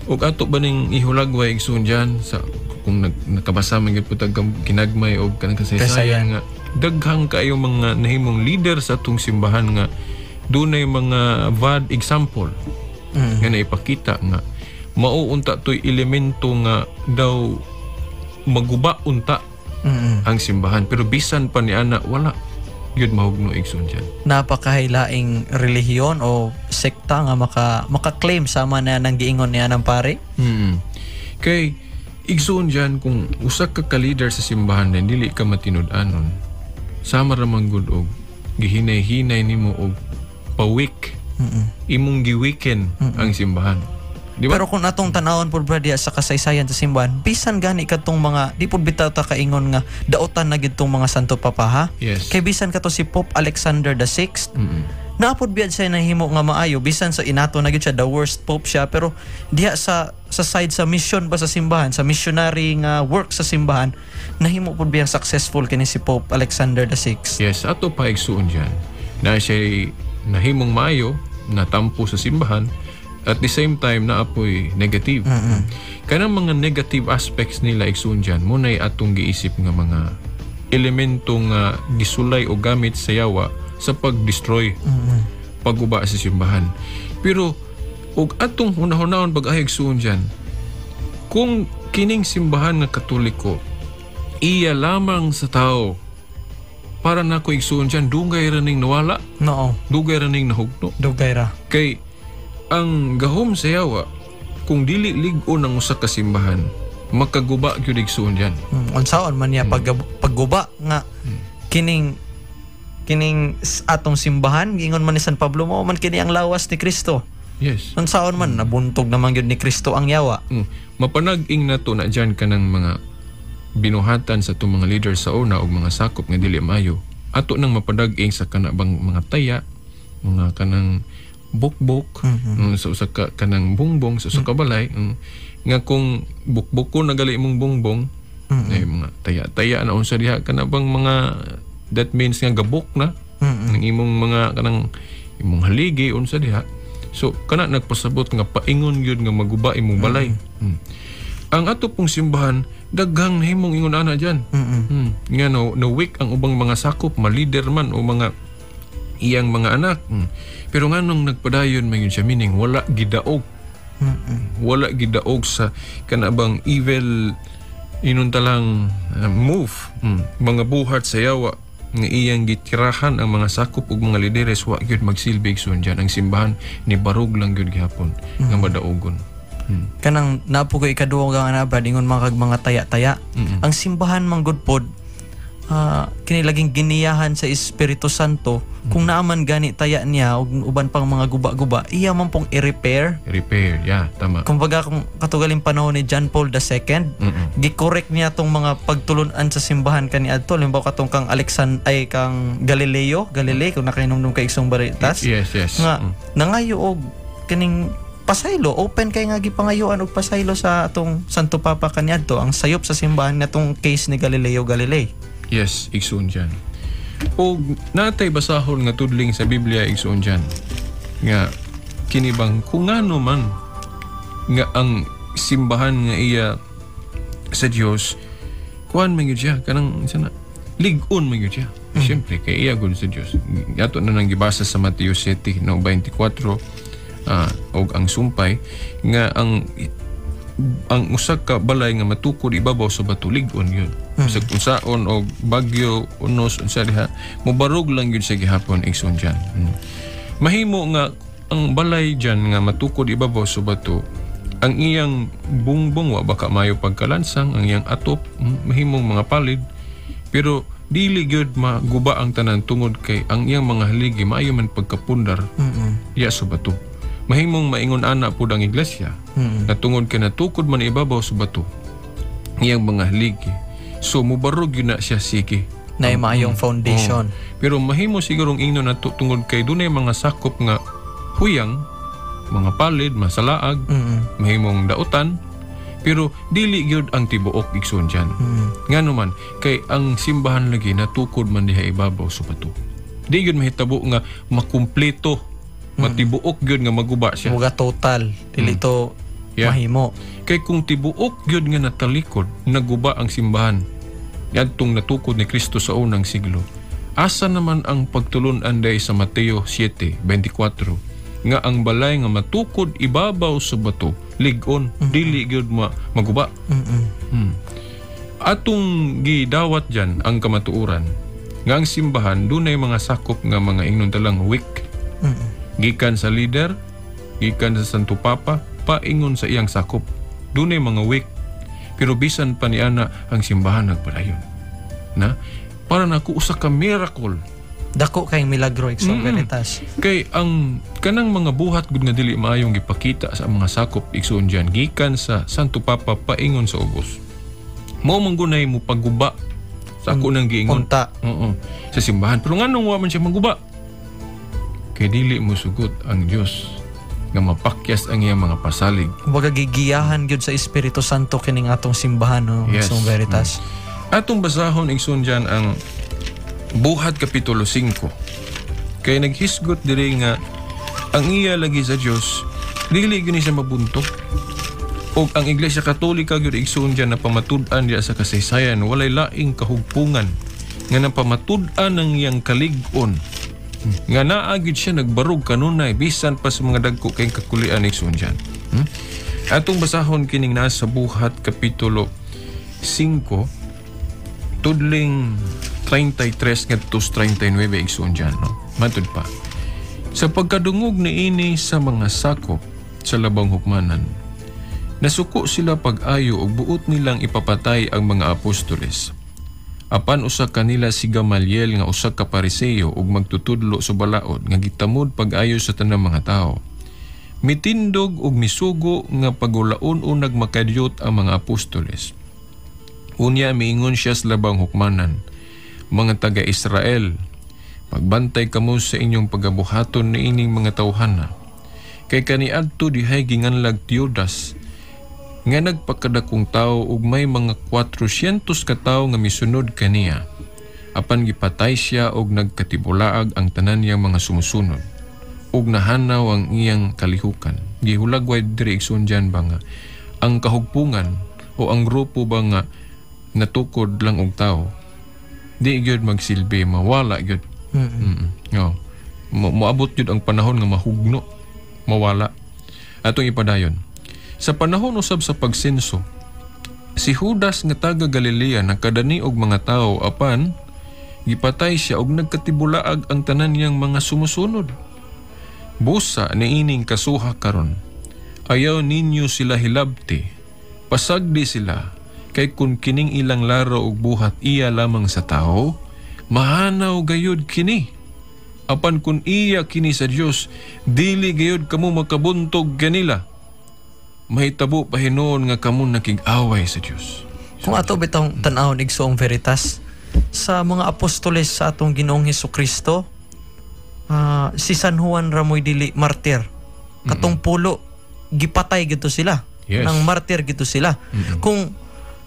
[SPEAKER 4] ug ato ba ning ihulagway, igsoon dyan, sa kung nakabasa man gyud po tag ginagmay og kanang kasaysayan nga daghang kaayo mga nahimong leader sa atong simbahan nga dunay mga bad example nga naipakita nga mao unta to'y elemento nga daw maguba unta ang simbahan, pero bisan pa ni ana wala gyud mahugno, igsoon dyan.
[SPEAKER 5] Napakahilaing relihiyon o sekta nga maka-claim sama na nang giingon niya ng pare.
[SPEAKER 4] Kay igsoon dyan, kung usa ka ka-leader sa simbahan na dili ka matinud-anon, sama ra man gud og gihinay-hinay nimo og pawik, imong giwiken ang simbahan. Di ba?
[SPEAKER 5] Pero kung atong tanawon pod, brad, diya sa kasaysayan sa simbahan, bisan gani katong mga di pod bitaw ta kaingon nga daotan na gid tong mga Santo Papa, ha.
[SPEAKER 4] Yes.
[SPEAKER 5] Kay bisan kato si Pope Alexander the Sixth, naapod biyad siya nahimo nga maayo bisan sa inato na gyud siya, the worst pope siya, pero diha sa side sa mission ba sa simbahan, sa missionary nga work sa simbahan, nahimo pod biyang successful kini si Pope Alexander the Sixth.
[SPEAKER 4] Yes, ato pa, igsuon dyan. Na siya nahimong maayo, natampo sa simbahan, at the same time naapoy negative. Kanang mga negative aspects nila, igsuon dyan, muna'y atong giisip nga mga elemento nga gisulay o gamit sa yawa sa pag-destroy, pagguba sa simbahan. Pero og atong hunahunahon pag-ayo, igsuon dyan, kung kining simbahan nga Katoliko iya lamang sa tao, para nako, igsuon dyan, dugay ra ning nawala,
[SPEAKER 5] No,
[SPEAKER 4] dugay ra ning nahugno.
[SPEAKER 5] Dugay ra.
[SPEAKER 4] Kay ang gahom sa yawa, kung dili lig-on ang usa ka simbahan, makaguba gyud, igsuon dyan.
[SPEAKER 5] Unsaon man niya pagguba nga kining kining atong simbahan, giingon man ni San Pablo, mao man kini ang lawas ni Kristo. Unsaon man nabuntog naman gyud ni Kristo ang yawa.
[SPEAKER 4] Mapanag-ing na to na dyan kanang mga binuhatan sa itong mga leader sa una og mga sakop nga dili maayo. Ato nang mapanag-ing sa kana bang mga taya, mga kanang bukbok, sa usa ka kanang bongbong sa usa ka balay, nga kung bukbok ko nagali imong bongbong, eh, mga taya-taya na unsa diha kana bang mga, that means nga gabok na ng imong mga kanang imong haligi unsa diha. So kana nagpasabot nga paingon gyud nga maguba imong balay. Ang ato pong simbahan daghang nahimong ingon ana diyan. Nga no, no weak ang ubang mga sakop, ma-leader man o mga iyang mga anak. Pero nganong nagpadayon man yun siya, meaning wala gidaog. Wala gidaog sa kanabang evil inuntalang move, mga buhat sa yawa nga iyang gitirahan ang mga sakop ug mga lideres, wa gyud magsilbi, igsoon dyan. Ang simbahan ni barog lang gyud gihapon nga madaogon.
[SPEAKER 5] Kanang napo ko ikaduwa nga na, brad, ingon mga kag mga taya-taya. Ang simbahan man gud pod kini laging giniyahan sa Espiritu Santo kung naaman gani taya niya og uban pang mga guba-guba iya man pong i-repair.
[SPEAKER 4] Repair, yeah, tama.
[SPEAKER 5] Kumbaga kung katugaling panahon ni John Paul II, gikorek niya tong mga pagtulunan sa simbahan kaniadto. Halimbawa katong kang ay kang Galileo Galilei, kung nakainomdom kay Igsong Baritas.
[SPEAKER 4] Yes, yes.
[SPEAKER 5] Nga nangayo og kining pasaylo, open kay nga gipangayuan og pasaylo sa atong Santo Papa kaniadto ang sayop sa simbahan natong case ni Galileo Galilei.
[SPEAKER 4] Yes, igsoon dyan. Og natay basahon nga tudling sa Biblia, igsoon dyan, nga kinibang kung ngano man nga ang simbahan nga iya sa Dios kuan man gyud siya kanang sana lig-on man gyud siya. Siyempre kay iya gud sa Dios. Ato na nang gibasa sa Mateo 7 no 24 og ang sumpay nga ang usa ka balay nga matukod ibabaw sa bato lig-on yun. Sa unsaon og bagyo unos unsa diha mobarog lang yun sa gihapon, igsoon dyan. Mahimo nga ang balay dyan nga matukod ibabaw sa bato, ang iyang bungbong wa baka mayo pagkalansang, ang iyang atop mahimong mga palid, pero dili gyud maguba ang tanan tungod kay ang iyang mga haligi maayo man pagkapundar diya sa bato. Mahimong maingon ana pud ang iglesia na tungod kay natukod man ibabaw sa bato iyang mga haligi, so mubarog yun na siya sige
[SPEAKER 5] na maayong foundation.
[SPEAKER 4] Pero mahimo sigurong ingnon na tungod kay dunay mga sakop nga huyang, mga palid, masalaag, mahimong dautan, pero dili gyud ang tibuok, igsoon dyan. Ngano man kay ang simbahan lagi natukod man diha ibabaw sa bato. Di gyud mahitabo nga makumpleto, matibuok gyud nga maguba siya.
[SPEAKER 5] Muga total, dili to mahimo.
[SPEAKER 4] Kay kung tibuok gyud nga natalikod, naguba ang simbahan ngadtong natukod ni Kristo sa unang siglo. Asa naman ang pagtulun-an day sa Mateo 7:24 nga ang balay nga matukod ibabaw sa bato lig-on, dili gyud maguba. Atong gidawat dyan ang kamatuoran nga ang simbahan dunay mga sakop nga mga ingnon talang weak. Gikan sa leader, gikan sa Santo Papa, paingon sa iyang sakop. Dunay mga weak. Pero bisan pa niana ang simbahan nagpadayon. Na? Para nako usa ka miracle.
[SPEAKER 5] Dako kay milagro, Igsoon Veritas.
[SPEAKER 4] Kay ang kanang mga buhat gud nga dili maayong gipakita sa mga sakop, igsoon diyan, gikan sa Santo Papa paingon sa ubos. Mao man gunay mo pagguba sa ako nang giingon.
[SPEAKER 5] Unta.
[SPEAKER 4] Oo, sa simbahan. Pero nganong wa man siya mangguba? Kay dili mo sugot ang Dios nga mapakyas ang iyang mga pasalig.
[SPEAKER 5] Kumbaga gigiyahan gyud sa Espiritu Santo kining atong simbahan, no,
[SPEAKER 4] Yes.
[SPEAKER 5] Igsoon Veritas.
[SPEAKER 4] Atong basahon, igsoon dyan, ang Buhat Kapitulo 5. Kay naghisgot diri nga ang iya lagi sa Dios dili gyud ni siya mabuntog. Og ang Iglesia Katolika gyud, igsoon dyan, na pamatud-an diya sa kasaysayan, walay laing kahugpungan nga napamatud-an ang iyang kalig-on. Nga naa gyud siya nagbarog kanunay bisan pa sa mga dagko kay kakulian, igsoon dyan. Atong basahon kining naa sa Buhat Kapitulo 5 tudling 33 ngadto 39, igsoon dyan, no? Matud pa. Sa pagkadungog niini sa mga sakop sa labang hukmanan, nasuko sila pag-ayo og buot nilang ipapatay ang mga apostoles. Apan usa kanila si Gamaliel nga usa ka Pariseo ug magtutudlo sa balaod nga gitamod pag-ayo sa tanang mga tawo. Mitindog ug misugo nga pagulaon o nagmakadyot ang mga apostoles. Unya miingon siya sa labang hukmanan, mga taga-Israel, pagbantay kamo sa inyong pagabuhaton niining mga tawhana. Kay kaniadto dihay ginganlag Teudas nga nagpakadakong tao ug may mga 400 ka tawo nga misunod kaniya. Apan gipatay siya og nagkatibulaag ang tanan niyang mga sumusunod ug nahanaw ang iyang kalihukan. Gihulagway diri, igsoon dyan, ba nga ang kahugpungan o ang grupo ba nga natukod lang og tao di gyud magsilbi, mawala gyud. No. Moabot gyud ang panahon nga mahugno, mawala. Atong ipadayon. Sa panahon usab sa pagsenso, si Judas nga taga Galilea nakadani og mga tawo, apan gipatay siya og nagkatibulaag ang tanan niyang mga sumusunod. Busa niining kasuha karon. Ayaw ninyo sila hilabti. Pasagdi sila Kay kung kining ilang laro og buhat iya lamang sa tao, mahanaw gayud kini. Apan kung iya kini sa Dios, dili gayud kamo makabuntog kanila. Mahitabo pa hinuon nga kamo nakig-away sa Dios.
[SPEAKER 5] Kung ato bitong tan-awon, igsoong Veritas, sa mga apostoles sa atong Ginoong Hesus Kristo, si San Juan ramoy dili martir. Katong pulo gipatay gito sila.
[SPEAKER 4] Yes.
[SPEAKER 5] Nang martir gito sila. Kung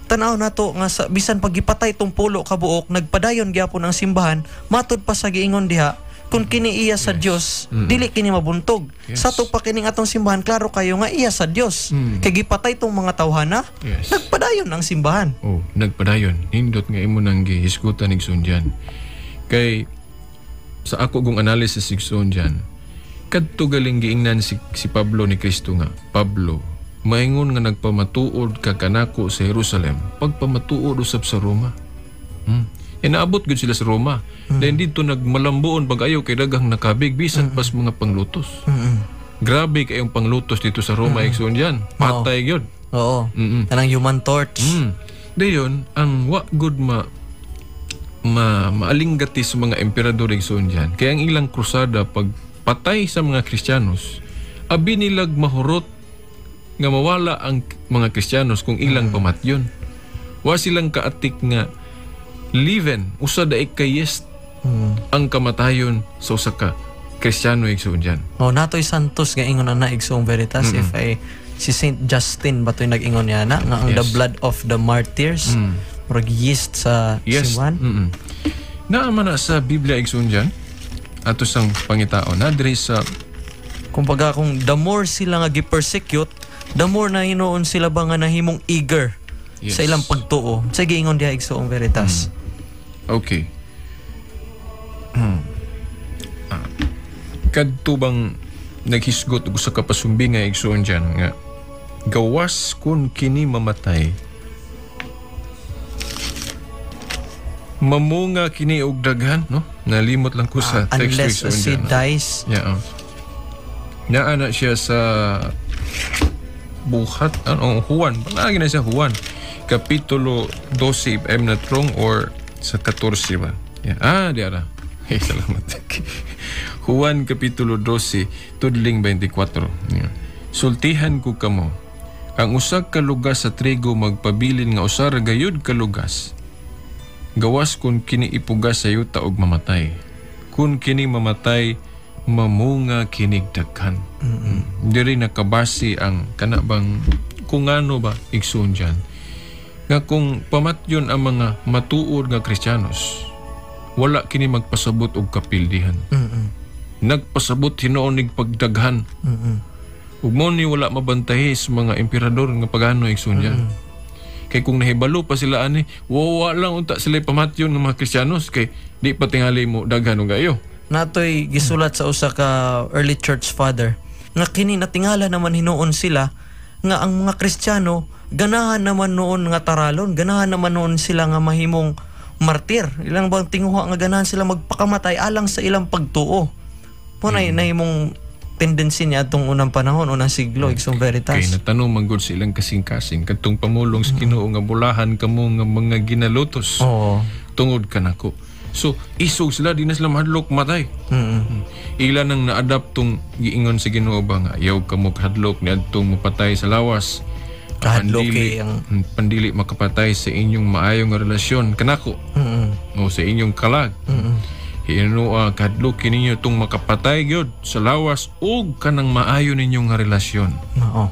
[SPEAKER 5] tan-aw nato nga sa, bisan pag gipatay tong pulo kabuok, nagpadayon gyapon ang simbahan, matud pa sa giingon diha, kung kini iya sa Dios, dili kini mabuntog.
[SPEAKER 4] Yes.
[SPEAKER 5] Sa pa kining atong simbahan, klaro kayo nga iya sa Dios. Kay gipatay tong mga tawhana,
[SPEAKER 4] Yes.
[SPEAKER 5] nagpadayon ang simbahan.
[SPEAKER 4] Oh, nagpadayon. Nindot nga imo nang gihisgutan igsoon dyan. Kay sa ako kong analysis igsoon dyan, kadto galing giingnan si Pablo ni Kristo nga, Pablo, maingon nga nagpamatuod ka kanako sa Jerusalem, pagpamatuod usab sa Roma. Inaabot gud sila sa Roma. Then dito nagmalambuon pag-ayo kay daghang nakabig bisan pas mga panglutos. Grabe kayong panglutos dito sa Roma igsoon dyan. Patay gyud.
[SPEAKER 5] Oo. Kanang human torch.
[SPEAKER 4] Dayon, ang wa gud maalinggati sa mga emperador igsoon dyan. Kaya ang ilang krusada pag patay sa mga Kristiyanos, abi nilag mahurot nga mawala ang mga Kristiyanos kung ilang pamatyon. Wa silang kaatik nga liven, usa daig kay yes ang kamatayon sa usa ka Kristiyano igsoon dyan.
[SPEAKER 5] Oh, natoy santos nga ingon ana igsoong Veritas, if ay si Saint Justin ba to'y nag-ingon niya na nga ang the blood of the martyrs murag yeast sa simbahan.
[SPEAKER 4] Naa man na sa Biblia igsoon dyan ato sang pangitao na diri sa
[SPEAKER 5] Kumbaga kung the more sila nga gi-persecute, the more na hinuon sila ba nga nahimong eager sa ilang pagtuo. Sa giingon diha igsoong Veritas.
[SPEAKER 4] Okay. Kadto bang naghisgot og usa ka pasumbi nga igsoon dyan nga gawas kun kini mamatay, mamunga kini og daghan, no? Nalimot lang ko sa text
[SPEAKER 5] Unless a
[SPEAKER 4] igsoon
[SPEAKER 5] seed
[SPEAKER 4] dyan.
[SPEAKER 5] dies.
[SPEAKER 4] Yeah. Naa na siya sa buhat, ano, Juan. Palagi na siya Juan. Kapitulo 12, if I'm not wrong, or sa 14 ba? Yeah. Ah, di ara. Hey, salamat. Juan Kapitulo 12, tudling 24. Yeah. Sultihan ko kamo, ang usa ka lugas sa trigo magpabilin nga usa ra gayud ka lugas. Gawas kun kini ipugas sa yuta og mamatay. Kun kini mamatay, mamunga kinig daghan. Diri nakabase ang kana bang kung ano ba igsoon dyan. Nga kung pamatyon ang mga matuod nga Kristiyanos, wala kini magpasabot og kapildihan. Nagpasabot hinuon nig pagdaghan. Ug mo ni wala mabantahi sa mga emperador nga pagano igsoon dyan. Kay kung nahibalo pa sila ani, wawa lang unta sila pamatyon ng mga Kristiyanos kay di pa tingali mo daghan og ayo.
[SPEAKER 5] Natoy gisulat sa usa ka early church father nga kini natingala naman hinuon sila nga ang mga Kristiyano ganahan naman noon nga taralon, ganahan naman noon sila nga mahimong martir. Ilang bang tinguha nga ganahan sila magpakamatay alang sa ilang pagtuo. Mo na nahimong tendency niya atong unang panahon, unang siglo, igsoong Veritas.
[SPEAKER 4] Kay natanong man gud sa ilang kasing-kasing kadtong pamulong sa Ginoo nga bulahan kamo nga mga ginalutos.
[SPEAKER 5] Oo.
[SPEAKER 4] Tungod kanako. So isog sila, di na sila mahadlok matay. Ila nang na-adapt tong giingon sa Ginoo ba nga ayaw kamo kahadlok niadtong mapatay sa lawas.
[SPEAKER 5] Kahadlok kay ang
[SPEAKER 4] Pandili makapatay sa inyong maayong nga relasyon kanako. O sa inyong kalag. Hinua kahadlok ninyo tong makapatay gyud sa lawas ug kanang maayo ninyong nga relasyon.
[SPEAKER 5] Oo.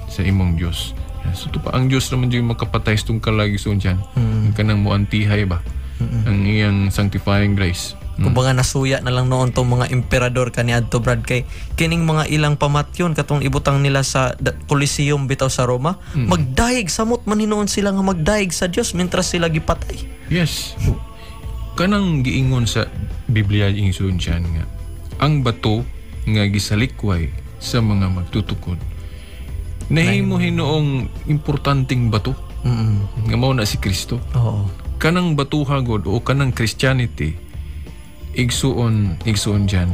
[SPEAKER 4] Sa imong Dios. So to pa ang Dios naman yung makapatay sa tong kalag igsoon dyan. Ang kanang moantihay ba? Ang iyang sanctifying grace.
[SPEAKER 5] Kumbaga nasuya na lang noon tong mga emperador kaniadto Brad kay kining mga ilang pamatyon katong ibutang nila sa Coliseum bitaw sa Roma, magdayeg samot man hinuon sila nga magdayeg sa Dios mientras sila gipatay.
[SPEAKER 4] Yes. Kanang giingon sa Biblia igsoon dyan nga ang bato nga gisalikway sa mga magtutukod nahimo hinuong importanteng bato nga mao na si Kristo.
[SPEAKER 5] Oo.
[SPEAKER 4] Kanang batuha god o kanang Christianity igsuon dyan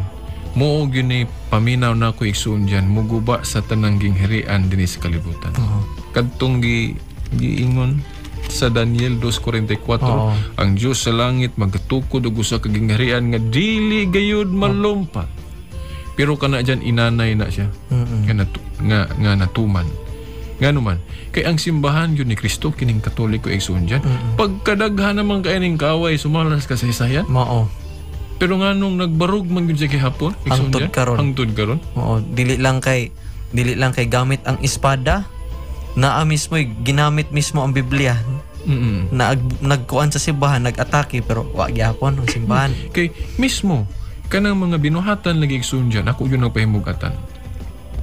[SPEAKER 4] Mao gyud ni paminaw nako igsuon dyan, muguba sa tanang gingharian dinhi sa kalibutan. Kadtong giingon Sa Daniel 2:44, ang Dios sa langit magatukod og usa ka gingharian nga dili gayud malumpat. Pero kana dyan inanay na siya nga natuman. Ngano man kay ang simbahan yun ni Kristo kining Katoliko igsoon dyan. Pagkadaghan naman kay ning kaway sumalas kasaysayan.
[SPEAKER 5] Mao.
[SPEAKER 4] Pero nganong nagbarog man gyud siya gihapon igsoon
[SPEAKER 5] Hangtod
[SPEAKER 4] dyan?
[SPEAKER 5] karon.
[SPEAKER 4] Hangtod karon.
[SPEAKER 5] Oo, dili lang kay gamit ang espada, naa mismo ginamit mismo ang Biblia. Nagkuan sa simbahan, nag-atake pero wa gihapon ang simbahan.
[SPEAKER 4] Kay mismo kanang mga binuhatan lagi igsoon dyan, ako yun ang pahimugatan.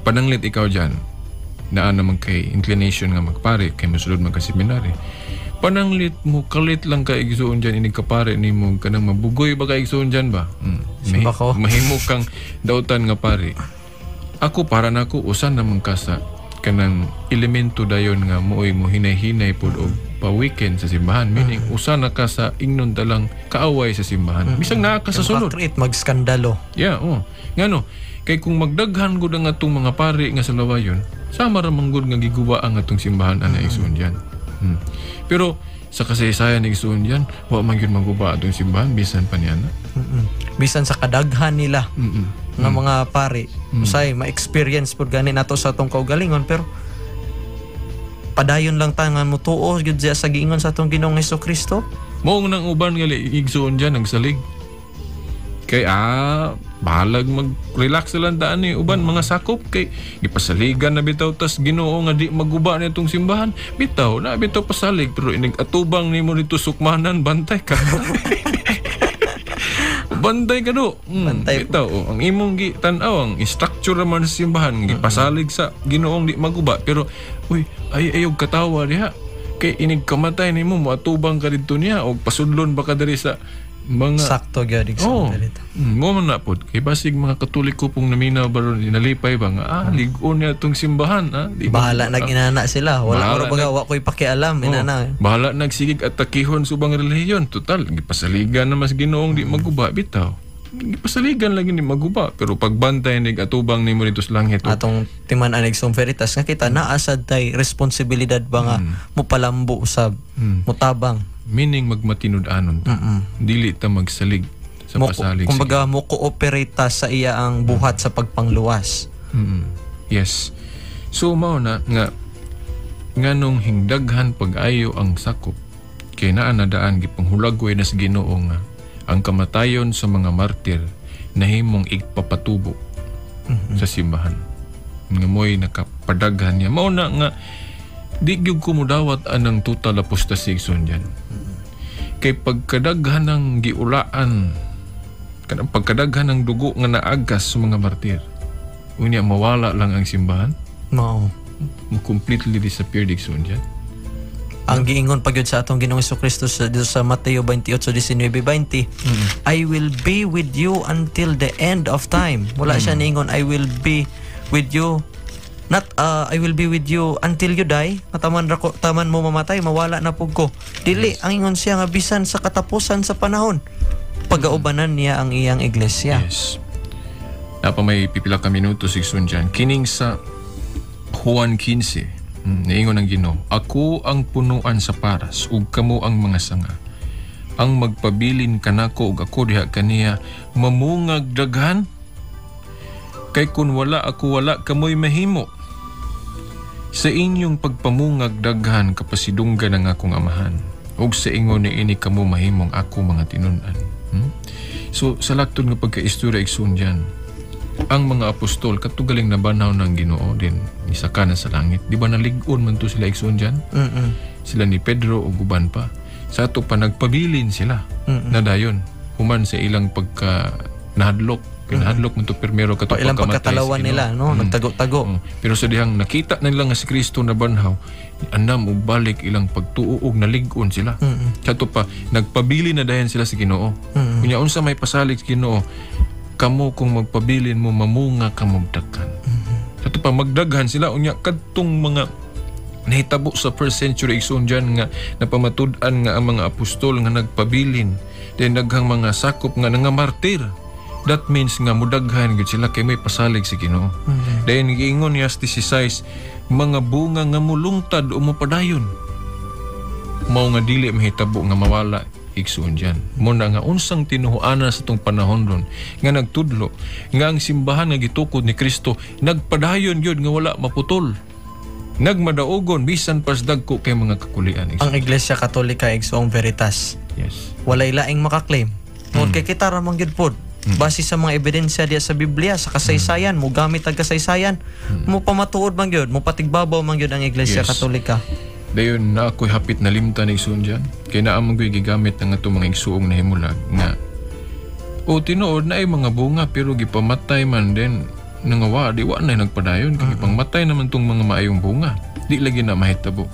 [SPEAKER 4] Pananglit ikaw dyan, naa naman kay inclination nga magpare, kay mosulod man ka seminary. Pananglit mo, kalit lang ka igsoon dyan, inig kapare nimo kanang mabugoy ba ka igsoon dyan ba?
[SPEAKER 5] Simba ko.
[SPEAKER 4] Mahimo kang dautan nga pare. Ako para nako usan naman ka sa kanang elemento dayon nga mooy mo hinay-hinay pod og pa-weekend sa simbahan. Meaning, usa na ka sa ingnon talang kaaway sa simbahan. Bisang naa ka sa sulod.
[SPEAKER 5] Makakreate, magskandalo.
[SPEAKER 4] Yeah, oh. Ngano, kay kung magdaghan gud ang atong mga pari nga sa lawayon, sama ra man gud nga giguba ang atong simbahan ana igsoon diyan. Pero sa kasaysayan igsoon diyan, wa man gyud maguba atong simbahan bisan pa niya na.
[SPEAKER 5] Bisan sa kadaghan nila nga mga pari, usay ma-experience pud gani nato sa atong kaugalingon pero padayon lang ta nga motuo gyud siya sa giingon sa atong Ginoong Hesukristo.
[SPEAKER 4] Mao nang uban nga igsoon diyan nagsalig. Kay bahalag mag-relax na lang daan ni uban mga sakop kay gipasaligan na bitaw tas Ginoo nga di maguba na itong simbahan. Bitaw na bitaw pasalig pero inig atubang nimo dito sukmanan bantay ka. Bantay ka do.
[SPEAKER 5] Bantay.
[SPEAKER 4] Bitaw oh, ang imong gitan-aw ang structure man sa simbahan gipasalig sa Ginoong di maguba pero uy ay ayog katawa diha kay inig kamatay nimo moatubang ka didto niya og pasudlon ba ka diri sa mga
[SPEAKER 5] Sakto gyud
[SPEAKER 4] Oh,
[SPEAKER 5] igsoon dito.
[SPEAKER 4] mo man na pod. Kay basig mga Katoliko pong naminaw baron inalipay ba nga lig-on niya itong simbahan di ba?
[SPEAKER 5] Bahala nag inana sila. Wala
[SPEAKER 4] Bahala
[SPEAKER 5] ko baga wa ko'y pakialam inana.
[SPEAKER 4] Bahala nagsigig at takihon subang relihiyon. Total, gipasaligan na mas Ginoong di maguba bitaw. Gipasaligan lagi ni maguba pero pagbantay nig atubang nimo dito sa langit.
[SPEAKER 5] Atong timan-an igsoon Veritas nga kita naa sad tay responsibilidad ba nga mopalambo usab, motabang.
[SPEAKER 4] Meaning magmatinud-anon ta. Dili ta magsalig sa pasalig.
[SPEAKER 5] Kumbaga mo cooperate ta sa iya ang buhat sa pagpangluwas.
[SPEAKER 4] Yes. So mao na nga nganong hingdaghan pag-ayo ang sakop kay naa na daan gipanghulagway na sa Ginoo nga ang kamatayon sa mga martir nahimong igpapatubo sa simbahan. Nga mo'y nakapadaghan niya. Mao na nga di gyud ko modawat anang total apostasy igsoon diyan. Kay pagkadaghan ng giulaan kanang pagkadaghan ng dugo nga naagas sa mga martir, unya mawala lang ang simbahan,
[SPEAKER 5] Mao.
[SPEAKER 4] mo completely disappear igsoon diyan.
[SPEAKER 5] Ang giingon pa gyud sa atong Ginoong Hesukristo sa dito sa Mateo 28:19-20, I will be with you until the end of time. Wala siya niingon I will be with you not I will be with you until you die. Mataman ra ko, taman mo mamatay, mawala na pug ko. Dili, ang ingon siya nga bisan sa katapusan sa panahon, pagaubanan niya ang iyang iglesia.
[SPEAKER 4] Yes. Napa may pipila ka minuto igsoon diyan. Kining sa Juan 15, niingon ang Ginoo, ako ang punuan sa paras ug kamo ang mga sanga. Ang magpabilin kanako ug ako diha kaniya mamungag daghan. Kay kun wala ako, wala kamoy mahimo. Sa inyong pagpamungag daghan kapasidunggan ang akong amahan. Ug sa ingon niini kamo mahimong ako mga tinun-an. So sa laktod nga pagkaistorya igsoon diyan, ang mga apostol katugaling nabanhaw ng Ginoo din nisaka na sa langit. Di ba nalig-on man to sila igsoon diyan? Sila ni Pedro ug uban pa. Sa ato pa nagpabilin sila. Na dayon human sa ilang pagka nahadlok. Kinahadlok man to pirmero kato
[SPEAKER 5] Pa ilang pagkatalawan nila, no? Nagtago-tago.
[SPEAKER 4] Pero sa dihang nakita na nila nga si Kristo na banhaw, andam og balik ilang pagtuo og nalig-on sila. Sa ato pa nagpabili na dayon sila sa Ginoo. Unya unsa may pasalig sa Ginoo, kamo kung magpabilin mo mamunga kamog daghan. Sa ato pa magdaghan sila unya kadtong mga nahitabo sa first century igsoon diyan nga napamatud-an nga ang mga apostol nga nagpabilin, then daghang mga sakop nga nangamartir. That means nga mudaghan gyud sila kay may pasalig sa Ginoo. Dayon giingon niya sa 16, mga bunga nga mulungtad o mupadayon. Mao nga dili mahitabo nga mawala, igsuon dyan. Muna nga unsang tinuhuanan sa itong panahon ron nga nagtudlo nga ang simbahan nga gitukod ni Kristo nagpadayon gyud nga wala maputol. Nagmadaugon bisan pas dagko kay mga kakulian.
[SPEAKER 5] Ang Iglesia Katolika, igsoong Veritas.
[SPEAKER 4] Yes.
[SPEAKER 5] Walay laing makaklaim. Tungod kay kita ra man gyud pod. Base sa mga ebidensya diya sa Biblia, sa kasaysayan, mo gamit ang kasaysayan, mo pamatuod man gyud, mo patigbabaw man gyud ang Iglesia Katolika.
[SPEAKER 4] Dayon na ako'y hapit na limtan igsuon dyan. Kay naa man ko'y gigamit ang atong mga igsuong nahimulag nga o tinuod na ay mga bunga pero gipamatay man din nangawa di wa na nagpadayon kay gipangmatay naman tong mga maayong bunga. Di lagi na mahitabo.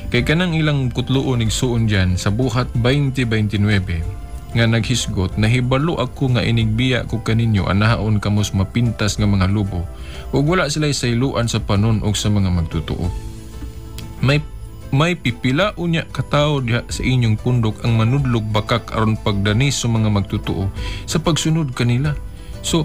[SPEAKER 4] Kay kanang ilang kutluon igsuon dyan sa Buhat 20:29 nga naghisgot, nahibalo ako nga inigbiya ko kaninyo anahaon kamos mapintas nga mga lubo ug wala sila sayloan sa panon og sa mga magtutuo. May pipila unya katawo diha sa inyong pundok ang manudlog bakak aron pagdanis sa mga magtutuo sa pagsunod kanila. So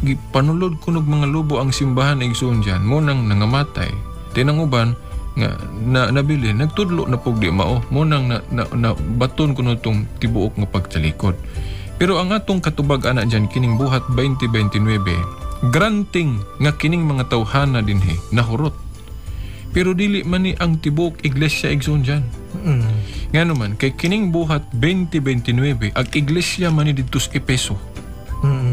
[SPEAKER 4] gipanulod kunog mga lubo ang simbahan igsuon diyan mo nang nangamatay. Tinanguban nga na nabili nagtudlo na pug di mao mo nang na baton kuno tong tibuok nga pagtalikod. Pero ang atong katubag ana diyan kining Buhat 20:29 granting nga kining mga tawhana dinhi nahurot. Pero dili man ni ang tibuok iglesia igsoon dyan. Ngano man, kay kining Buhat 20:29, ang iglesia man ni didto sa Epeso.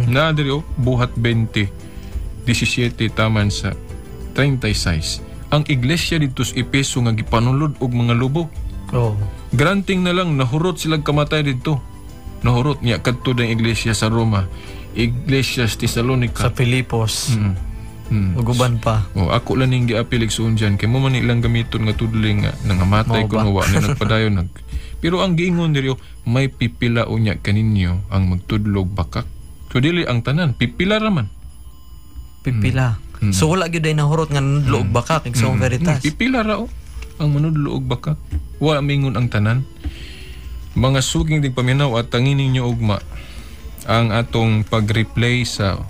[SPEAKER 4] Na diri oh, Buhat 20:17 taman sa 36. Ang iglesia didto sa Epeso nga gipanulod og mga lubo.
[SPEAKER 5] Oh.
[SPEAKER 4] Granting na lang nahurot silang kamatay didto. Nahurot niya kadto ang iglesia sa Roma, iglesia sa Tesalonica,
[SPEAKER 5] sa Filipos. Uguban pa.
[SPEAKER 4] Oh, ako lang ning giapil igsuon diyan kay mo man ilang gamiton nga tudling nga nangamatay kuno wa ni nagpadayon nag. Pero ang giingon diri may pipila unya kaninyo ang magtudlog bakak. So dili ang tanan, pipila ra man.
[SPEAKER 5] Pipila. So wala gyud ay nahurot nga nanudlo og bakak igsoong Veritas.
[SPEAKER 4] Pipila ra oh ang manudlo og bakak. Wa mingon ang tanan. Mga suking tigpaminaw at tangin ninyo ugma ang atong pag-replay sa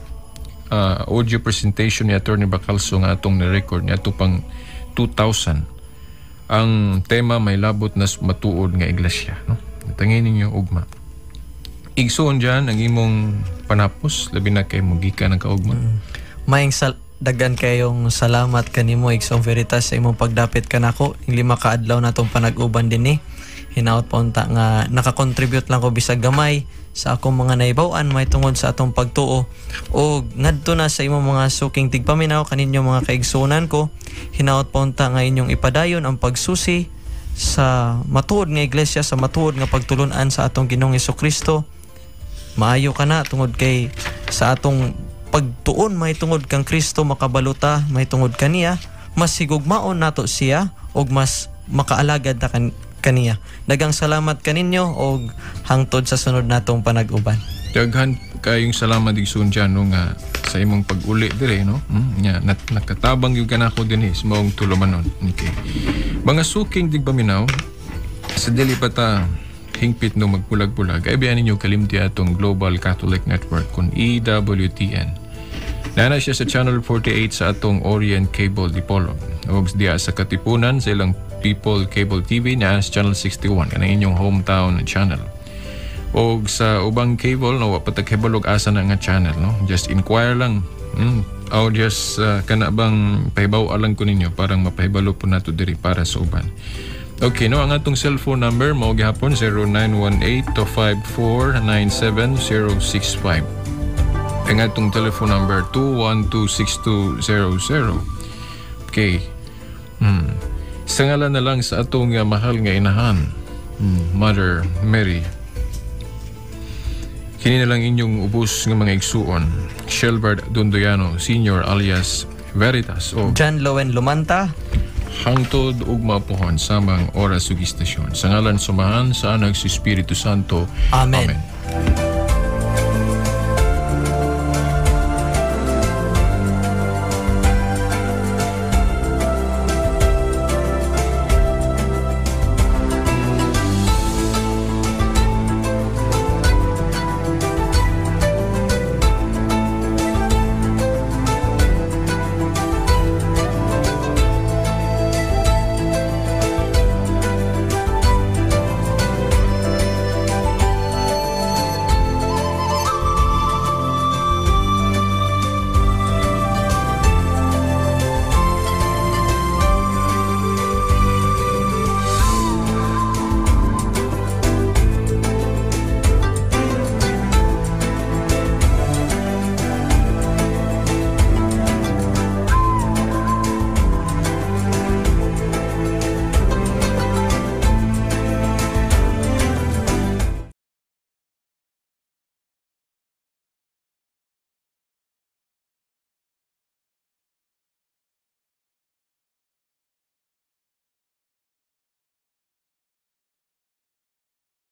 [SPEAKER 4] audio presentation ni Attorney Bacalso nga atong na-record niya ato pang 2000. Ang tema may labot na matuod nga iglesia, no? Tangin ninyo ugma. Igsuon diyan ang imong panapos labi na kay mugika ng kaugma.
[SPEAKER 5] Maayong dagan kayong salamat kanimo igsoong Veritas sa imong pagdapit kanako. Ing 5 ka adlaw natong panag-uban dinhi. Hinaot pa unta nga nakakontribute lang ko bisag gamay sa akong mga naibaw-an may tungod sa atong pagtuo o ngadto na sa imong mga suking tigpaminaw kaninyo mga kaigsuonan ko. Hinaot pa unta nga inyong ipadayon ang pagsusi sa matuod nga iglesia, sa matuod nga pagtulun-an sa atong Ginoong Hesukristo. Maayo ka na tungod kay sa atong pagtuon may tungod kang Kristo makabaluta may tungod kaniya, mas higugmaon nato siya og mas makaalagad ta kaniya. Dagang salamat kaninyo og hangtod sa sunod natong panag-uban.
[SPEAKER 4] Daghan kayong salamat igsoon dyan no, nga sa imong pag-uli dire no. Nya nakatabang gyud kanako dinhi sa maong tulumanon. Okay. Mga suking tigpaminaw sa dili pa ta hingpit no magpulag-pulag ay biyan ninyo kalimti atong Global Catholic Network kun EWTN. Nana siya sa Channel 48 sa atong Orient Cable Dipolog. Og diya sa Katipunan sa ilang People Cable TV na sa Channel 61 kanang inyong hometown channel. Og sa ubang cable no wa pa ta kahibalog asa na nga channel no. Just inquire lang. O just kana bang pahibaw lang ko ninyo parang mapahibalo po nato diri para sa uban. Okay, no, ang atong cellphone number mao gihapon 0918-5497065. Ang atong telephone number 2126200. Okay. Sa ngalan na lang sa atong mahal nga inahan, Mother Mary. Kini na lang inyong ubos nga mga igsuon. Shelbert Dondoyano Senior alias Veritas o
[SPEAKER 5] John Lowen Lumanta.
[SPEAKER 4] Hangtod ug mapuhon samang oras ug istasyon. Sa ngalan sumahan sa Anak sa Espiritu Santo.
[SPEAKER 5] Amen.
[SPEAKER 4] Amen.